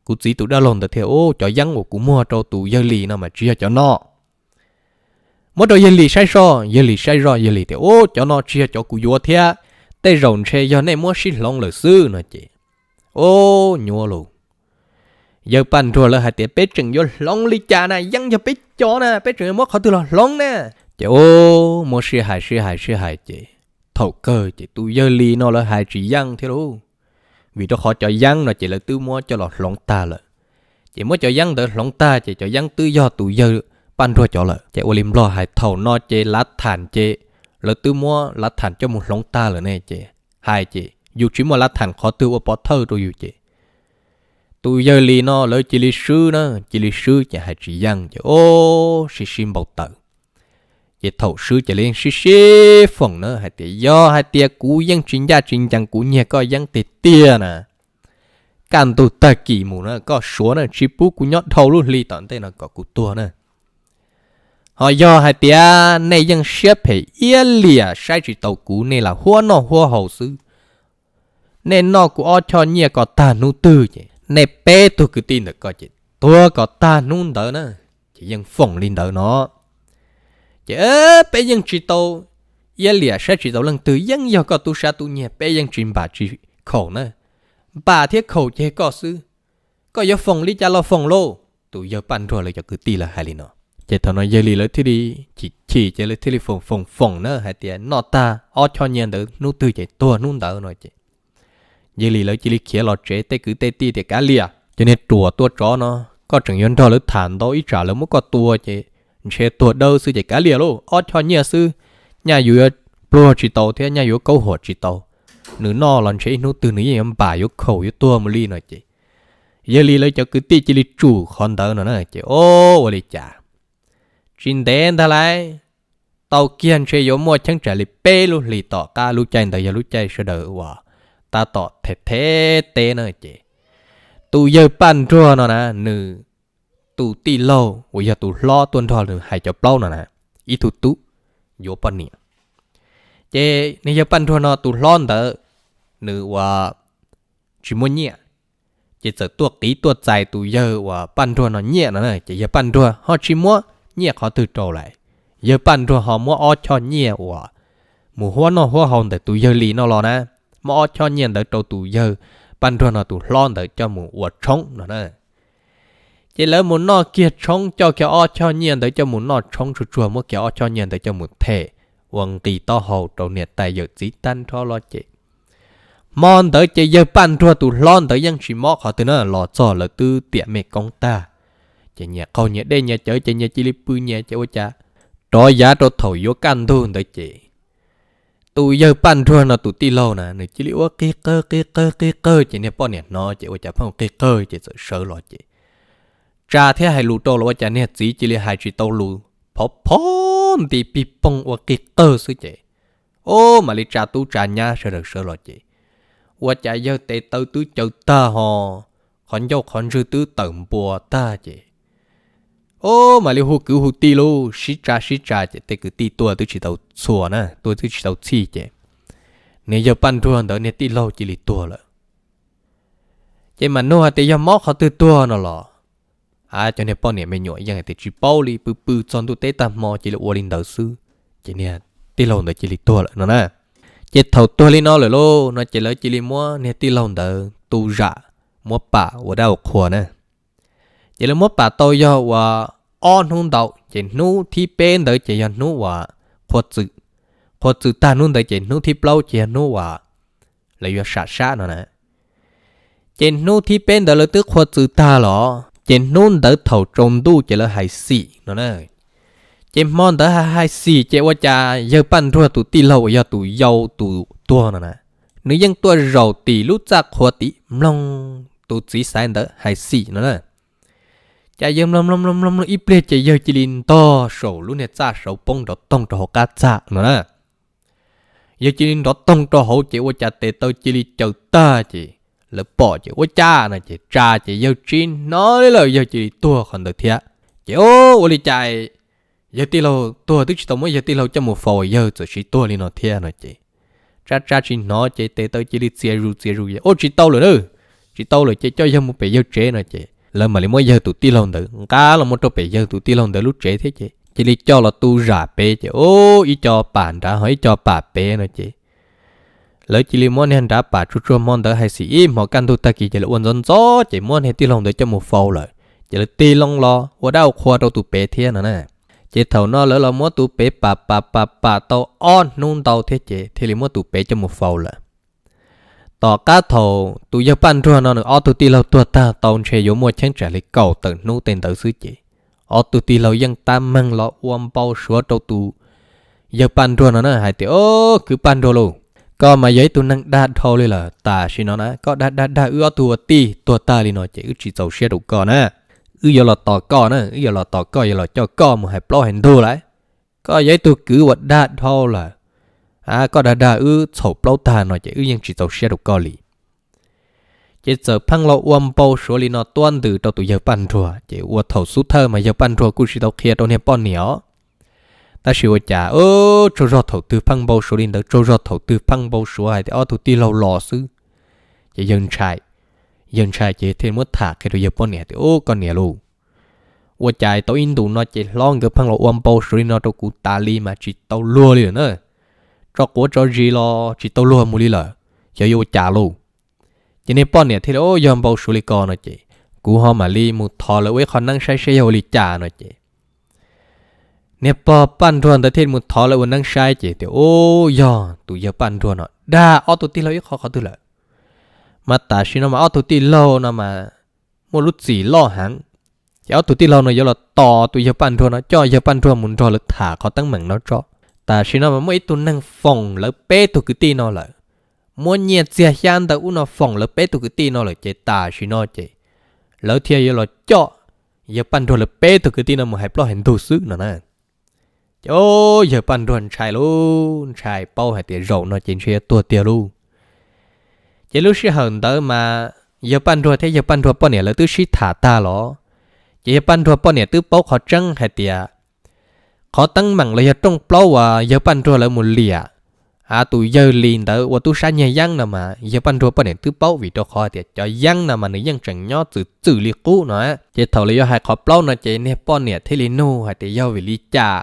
Kuv txiv tus dab laug ntawd thiaj, Ub, cov yeeb uas kuv muag rau tus Yawg Lis no mas tsis yog cov no. Muab rau Yawg Lis saib soj, Yawg Lis saib zoj, Yawg Lis tias, Ub, cov no tsis yog cov kuv yuav thiab, tej zaum ntshe yog nej muab sib hloov lawm xwb no ces, Ub, nyuaj lauj. Yawg Paj Nruag lawv hais tias, Peb tseem yuav hloov li cas na, yeeb yog peb cov na, peb tseem yuav muab qhov twg los hloov na? Ces ub, muab sib hais sib hais sib hais ces thaum kawg ces tus Yawg Lis no lawv hais tsis yeej thiab lauj, vim rau qhov cov yeeb no ces lawv twb muab coj los hloov tag lawm. Ces muab cov yeeb ntawd hloov tag ces cov yeeb twb yog tus Yawg Paj Nruag cov lawm. Ces ua li Nplog hais thaum no ces lav tham ces lawv twb muab lav tham coj mus hloov tag lawm ne ces, hais ces yus tsis muaj lav tham qhov twg ua pov thawj rau yus ces tus Yawg Lis no lawv cia li swb na, cia li swb ces hais tsis yeej ces ub, sib sib npau taws. Ces thaum swb ces lawv yeej sib sib foom na hais tias, Yog hais tias kuv yeej tsis ncaj tsis ncees, kuv nyiag koj yeeb tiag tiag na, kaj ntug tag kis mus na koj suav na, tsis pub kuv nyob dhau lub hli tom ntej no kom kuv tuag na. Ho yog hais tias nej yeej siab phem iab liam saib tsis taus kuv, nej lam huab noj huab haus xwb, nej noj kuv ob choj nyiaj kom tag hnub twg ces nej peb tug kwv tij ntawm koj ces tuag kom tag hnub ntawd na. Ces yeej foom li ntawd no. Ces peb yeej tsis tau iab liam saib tsis taus leej twg, yeej yog koj tub sab tub nyiag, peb yeej tsis npam tsis khaum na. Npam thiab khaum ces koj xwb, koj yuav foom li cas los foom lauj. Tus Yawg Paj Nruag lawv cov kwv tij lawv hais li no. Ces thaum no Yawg Lis lawv thiaj li chim chim ces lawv thiaj li foom foom foom na hais tias noj tag ob choj nyiaj ntawd hnub twg ces tuag hnub ntawd no ces Yawg Lis lawv cia li khiav los tsev, tej kwv tej tij tias, Kav liam, cov niag ruam tua tsov no, koj tseem yuav nrog lawv tham ntau ib tsam lawv muab koj tua ces ntshe tuag dawb xwb ces kav liam lauj, ob choj nyiaj xwb, nyaj yus yuav pluag tsis tau thiab nyaj yuav kaub huam tsis tau. nws noj los ntshe ib hnub twg nws yeej yuav npam yuav khaum yuav tuag mus li no ces, yog li lawv cov kwv tij cia li tsum qhov ntawd no na ces o, ua li cas tsis ntev ntag lauj, tau kiag ntshe yuav muaj cheeb tsam li peb lub hlis tom qab lub caij ntawd yog lub caij sawv daws uas tab tom them them teb na ces, tus yawg Paj Nruag no na, nws tus tij laug uas yog tus hlob tuaj nrog nws hais cov plaub no na, ib tug tub yuav poj niam. Ces niag yawg Paj Nruag no tus hlob ntawd nws uas tsis muaj nyiaj, ces txawm tuaj qiv tuaj txais tus yawg uas Paj Nruag no nyiaj no na ces yawg Paj Nruag ho tsis muab nyiaj qhov twg rau lawm. Yawg Paj Nruag ho muab ob choj nyiaj uas mus huab noj huab haus ntawm tus yawg Lis no los na, muab ob choj nyiaj ntawd rau tus yawg Paj Nruag no tus hlob ntawd coj mus ua tshoob no na. Ces lawv mus noj kiag tshoob, coj kiag ob choj nyiaj ntawd coj mus noj tshoob tsuag tsuag, muab kiag ob choj nyiaj ntawd coj mus them ua nqi taub hau rau niam tais yawm txiv tag nrho los ces, hmo ntawd ces yawg Paj Nruag tus hlob ntawd yeej tsis mob qhov twg na, los txog lawv twb tiam mej koob tag, ces nyias qaug nyias dej nyias cawv ces nyias cia li pw nyias ces ua cas rov yav rau thaum yuav kaj ntug ntawd ces tus yawg Paj Nruag no tus tij laug na nws cia li ua qig qawg qig qawg qig qawg ces niag poj niam hnov ces ua cas pheej qig qawg ces txawm sawv los ces tsa thiab hais lus rau los ua cas niag txiv cia li hais tsis tau lus, phov phov nti pig poog ua qig qawg xwb ces, o, mam li tsa tub tsa nyab sawv daws sawv los ces ua cas yawg tes taw twb cawv tag ho qhov ncauj qhov ntswg twb tawm npua tag ces, o, mam li hu kwv hu tij lauj, sib tsa sib tsa ces tej kwv tij tuaj twb tsis tau txhua na, tuaj twb tsis tau txhij ces niag yawg Paj Nruag ntawd niag tij laug cia li tuag lawm. Ces mam nug hais tias yog mob qhov twg tuag no los, a, cov niag poj niam me nyuam yeej hais tias tsis paub li, pw pw txog ntuj teb tag hmo cia li ua li ntawd xwb, ces niag tij laug ntawd cia li tuag lawm no na. Ces thaum tuag li no lawm lauj no ces lawv cia li muab niag tij laug ntawd tu zam, muab pam ua dab ua qhua na. Ces lawv muab pam tau yog uas ob hnub ntau, ces hnub thib peb ntawd ces yog hnub uas qhua txwm, qhua txwm tag hnub ntawd ces hnub thib plaub ces yog hnub uas lawv yuav sam sab no na. Ces hnub thib peb ntawd lawv twb qhua txwm tag los ces hnub ntawd thaum tsaus ntuj ces lawv hais xim no na. Ces hmo ntawd hais hais xim ces ua cas yawg Paj Nruag tus tij laug uas yog tus yau tus tuag no na, nws yeej tuaj zaum tim lub txaj qhua tim mloog tus txiv xaiv ntawd hais xim no na. Cas yawg mloog mloog mloog mloog mloog ib pliag ces yawg cia li ntog saum lub niag txaj saud poob nrov toog rau hauv qab txaj no na. Yawg cia li nrov toog rau hauv ces ua cas tes taw cia li caws tag ces lawv pom ces ua cas no ces tsa ces yawg tsis hnov li lawm, yawg cia li tuag qhov ntawd thiab. Ces o, ua li cas yawg tij laug tuag twb tsis tau muab yawg tij laug coj mus faus, yawg txawm sim tuag li no thiab no ces tsa tsa tsis hnov ces tes taw cia li txias zus txias zus ces, o, tsis tau lawm na, tsis tau lawm ces coj yawg mus pem yawg tsev no ces lawv mam li muab yawg tus tij laug ntawd nqa los mus rau pem yawg tus tij laug ntawd lub tsev thiab ces cia li coj los tu zam pem ces, o, ib co pam nrad ho ib co pam pem no ces lawv cia li muab niag nrad pam tsuag tsuag hmo ntawd hais xim ib hmos kaj ntug tag kis ces lawv ua ntxov ntxov ces muab niag tij laug ntawd coj mus faus lawm. Ces lawv tig loo los ua dab ua qhua rau tus pem thiab no na. Ces thaum no lawv los muab tus pem pam pam pam pam tau ob hnub ntau thiab ces thiaj li muab tus pem coj mus faus lawm. Tom qab thaum tus yawg Paj Nruag no nws ob tug tij laug tuag tag tau ntshe yuav muaj cheeb tsam li kaum tawm hnub tej ntawd xwb ces ob tug tij laug yeej tab meeg los ua npau suav rau tus yawg Paj Nruag no na hais tias, o, kwv Paj Nruag lauj, koj mas yog ib tug neeg dag dhau li lawm, tam sim no na koj dag dag dag wb ob tug ua tij tuag tag li no ces wb tsis txaus siab rau koj na. Wb yuav los tos koj na, wb yuav los tos koj, yuav los coj koj mus hais plaub hais ntug lawm. Koj yog ib tug kwv uas dag dhau lawm, a, koj dag dag wb txhaum plaub tag no ces wb yeej tsis txaus siab rau koj li. Ces txawm pheej los ua npau suav li no tuab ntws rau tus yawg Paj Nruag ces ua thaum xub thawj mas yawg Paj Nruag kuj tsis tau qhia rau niag poj niam os. Tab sis ua cas tsaug zog thaum twg pheej npau suav li ntawd, tsaug zog thaum twg pheej npau suav hais tias ob tug tij laug los xwb. Ces yawg ntshai, yawg ntshai ces thiaj muab tham qhia rau yawg poj niam tias, o, koj niam lauj, ua cas tau ib ntus no ces hlob nkawd pheej los ua npau suav li no rau kuv tas li mas tsis tau luag li lawm na. Tso quav tso zis los tsis tau luag mus li lawm, xyov yuav ua cas lauj. Ces niag poj niam thiaj li, o, yog npau suav li ko no ces kuv ho mam li mus thov lawv ua ib qho neeb saib seb yog ua li cas no ces niag pog Paj Nruag ntawd thiaj li mus thov lawv ua neeb saib ces tias, u, yog tus yawg Paj Nruag no dag ob tug tij laug ib qho qhov twg lawm. Mas tam sim no mas ob tug tij laug no mas muaj lub txim loj heev, ces ob tug tij laug no yuav los tos tus yawg Paj Nruag no, coj yawg Paj Nruag mus nrog lawv tham qhov teeb meem no tso. Tam sim no mas muaj ib tug neeg foom lawv peb tug kwv tij no lawm, muab nyiaj txiag xyab ntawv ub no foom lawv peb tug kwv tij no lawm ces tam sim no ces lawv thiaj yuav los coj yawg Paj Nruag lawv peb tug kwv tij no mus hais plaub hais ntug xwb no na. Ces yawg Paj Nruag ntshai lauj, ntshai paub hais tias zaum no ces ntshe yuav tuag tiag lauj. Ces lub sij hawm ntawd mas yawg Paj Nruag thiab yawg Paj Nruag poj niam lawv twb sib tham tag los, ces yawg Paj Nruag poj niam twb paub qhov tseeb hais tias qhov teeb meem los yog rooj plaub uas yawg Paj Nruag lawv mus liam a tus yawg Lis ntawd ua tub sab nyiag yeeb no mas yawg Paj Nruag poj niam twb paub vim rau qhov hais tias cov yeeb no mas nws yeej tseem nyob txwm txwm li qub no. Ces thaum lawv yuav hais qhov plaub no ces niag poj niam thiaj li nug hais tias yog vim li cas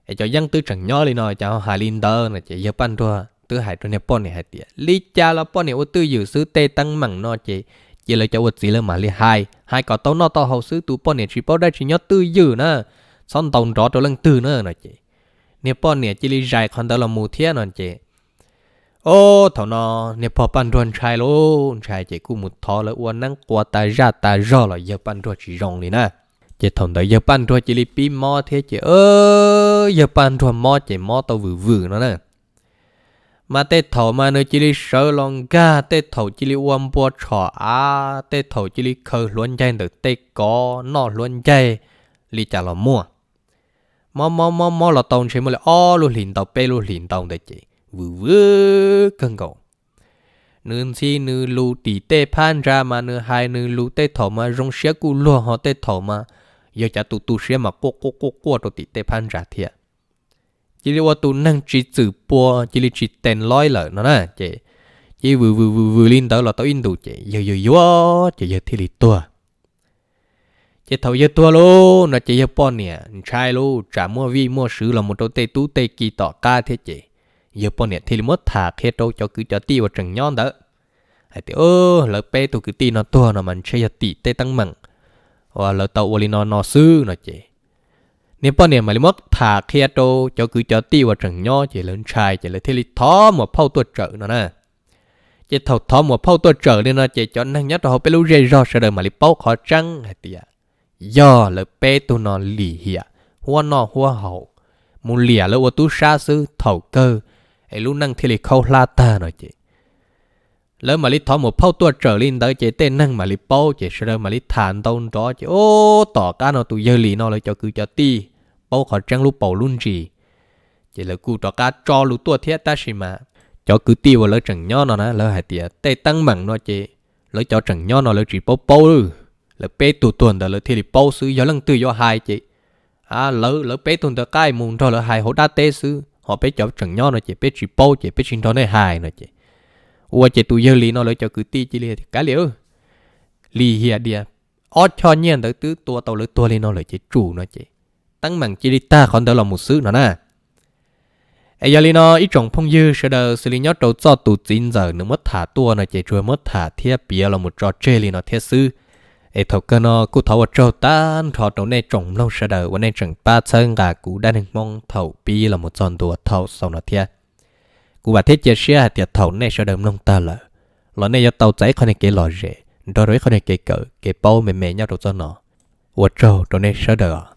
es cov yeeb twb tseem nyob li no cas ho hais li ntawd no ces yawg Paj Nruag twb hais rau niag poj niam hais tias li cas los poj niam ua twj ywm xwb, tej teeb meem no ces cia lawv cov ua txiv lawv mam li hais, hais kom tau noj tau haus xwb, tus poj niam tsis paub dab tsi nyob twj ywm na, txhob ntaus nrov rau leej twg na no ces niag poj niam cia li zais qhov ntawd los mus thiab no ces, o, thaum no niag pog Paj Nruag ntshai lauj, ntshai ces kuj mus thov lawv ua neeb qua tas zaj tas zog los yawg Paj Nruag tsis zoo li na. Ces thaum ntawd yawg Paj Nruag cia li pib mob thiab ces yawg Paj Nruag mob ces mob tau vwm vwm no na. Mas tej thaum mas nws cia li sawv los nkag, tej thaum cia li ua npua tshom av, tej thaum cia li khaws hluav ncaig ntawm tej kov noj hluav ncaig li cas los muaj. Mob mob mob mob los tau ntshe muaj li ob lub hlis ntau peb lub hlis ntau ntawd ces vwm vwm kawg nkaus. Nws ntxhi nws lus tim tej phab ntsa mas nws hais nws lus tej thaum mas zoo siab kuj luag ho tej thaum mas yog cas tus tu siab mas quaj quaj quaj quaj rau tim tej phab ntsa thiab. Cia li ua tus neeg tsis txwm pua, cia li tsis tees loib lawm no na ces, ces vwm vwm vwm vwm li ntawd los tau ib ntus ces yawg yuag yuag ces yawg thiaj li tuag. Ces thaum yawg tuag lauj no ces yawg poj niam ntshai lauj, tsam muaj vij muaj sw los mus rau tej tub tej ki tom qab thiab ces yawg poj niam thiaj li muab tham qhia rau cov kwv cov tij uas tseem nyob ntawd hais tias lawv peb tug kwv tij no tuag no mas ntshe yog tim tej teeb meem uas lawv tau ua li no no xwb no ces niag poj niam mam li muab tham qhia rau cov kwv cov tij uas tseem nyob ces lawv ntshai ces lawv thiaj li thov muam phauj tuaj tsawm no na. Ces thaum thov muam phauj tuaj tsawm li no ces cov neeg nyob rau hauv peb lub zej zog sawv daws mam li paub qhov tseeb hais tias yog lawv peb tug no lim hiam huab noj huab haus, mus liam lawv ua tub sab xwb, thaum kawg es lub neej thiaj li khaub hlab tag no ces lawv mam li thov muam phauj tuaj tsawm li ntawd ces tej neeg mam li paub ces sawv daws mam li tham ntau nrov ces ub tom qab no tus yawg Lis no lawv cov kwv cov tij paub qhov tseeb lub paus lub ntsis ces lawv kuj rov qab tso lus tuaj thiab tab sis mas cov kwv tij uas lawv tseem nyob no na lawv hais tias tej teeb meem no ces lawv cov tseem nyob no lawv tsis paub paub, lawv peb tug tuag ntawd lawv thiaj li paub xwb, yog leej twg yuav hais ces lawv lawv peb tug ntawd qaij mus nrog lawv hais hauv dab teb xwb, ho peb cov tseem nyob no ces peb tsis paub ces peb tsis nrog nej hais no ces ua ces tus yawg Lis no lawv cov kwv tij cia li tias kav liam, lim hiam dias ob choj nyiaj ntawd twb tua tau lawv tuag li no lawm ces tsum no ces teeb meem cia li tag qhov ntawd los mus xwb no na. Es yog li no ib tsoom phooj ywg sawv daws xws li nyob rau txoj tus txiv ntxawm nws muab tham tuaj no ces tsuas muab tham thiab piav los mus tso tseg li no thiab xwb. Es thaum kawg no kuj thov ua tsaug tag nrho rau nej tsoom mloog sawv daws uas nej tseem pab txhawb nqa kuv dab neeg Hmoob thaum pib los mus txog ntua thaum xaus no thiab. Kuv vam thiab cia siab hais tias thaum nej sawv daws mloog tag lawm los nej yuav tau txais ib qho niag kev lom zem nrog rau ib qho niag kev kawm kev paub me me nyob rau txoj no. Ua tsaug rau nej sawv daws os.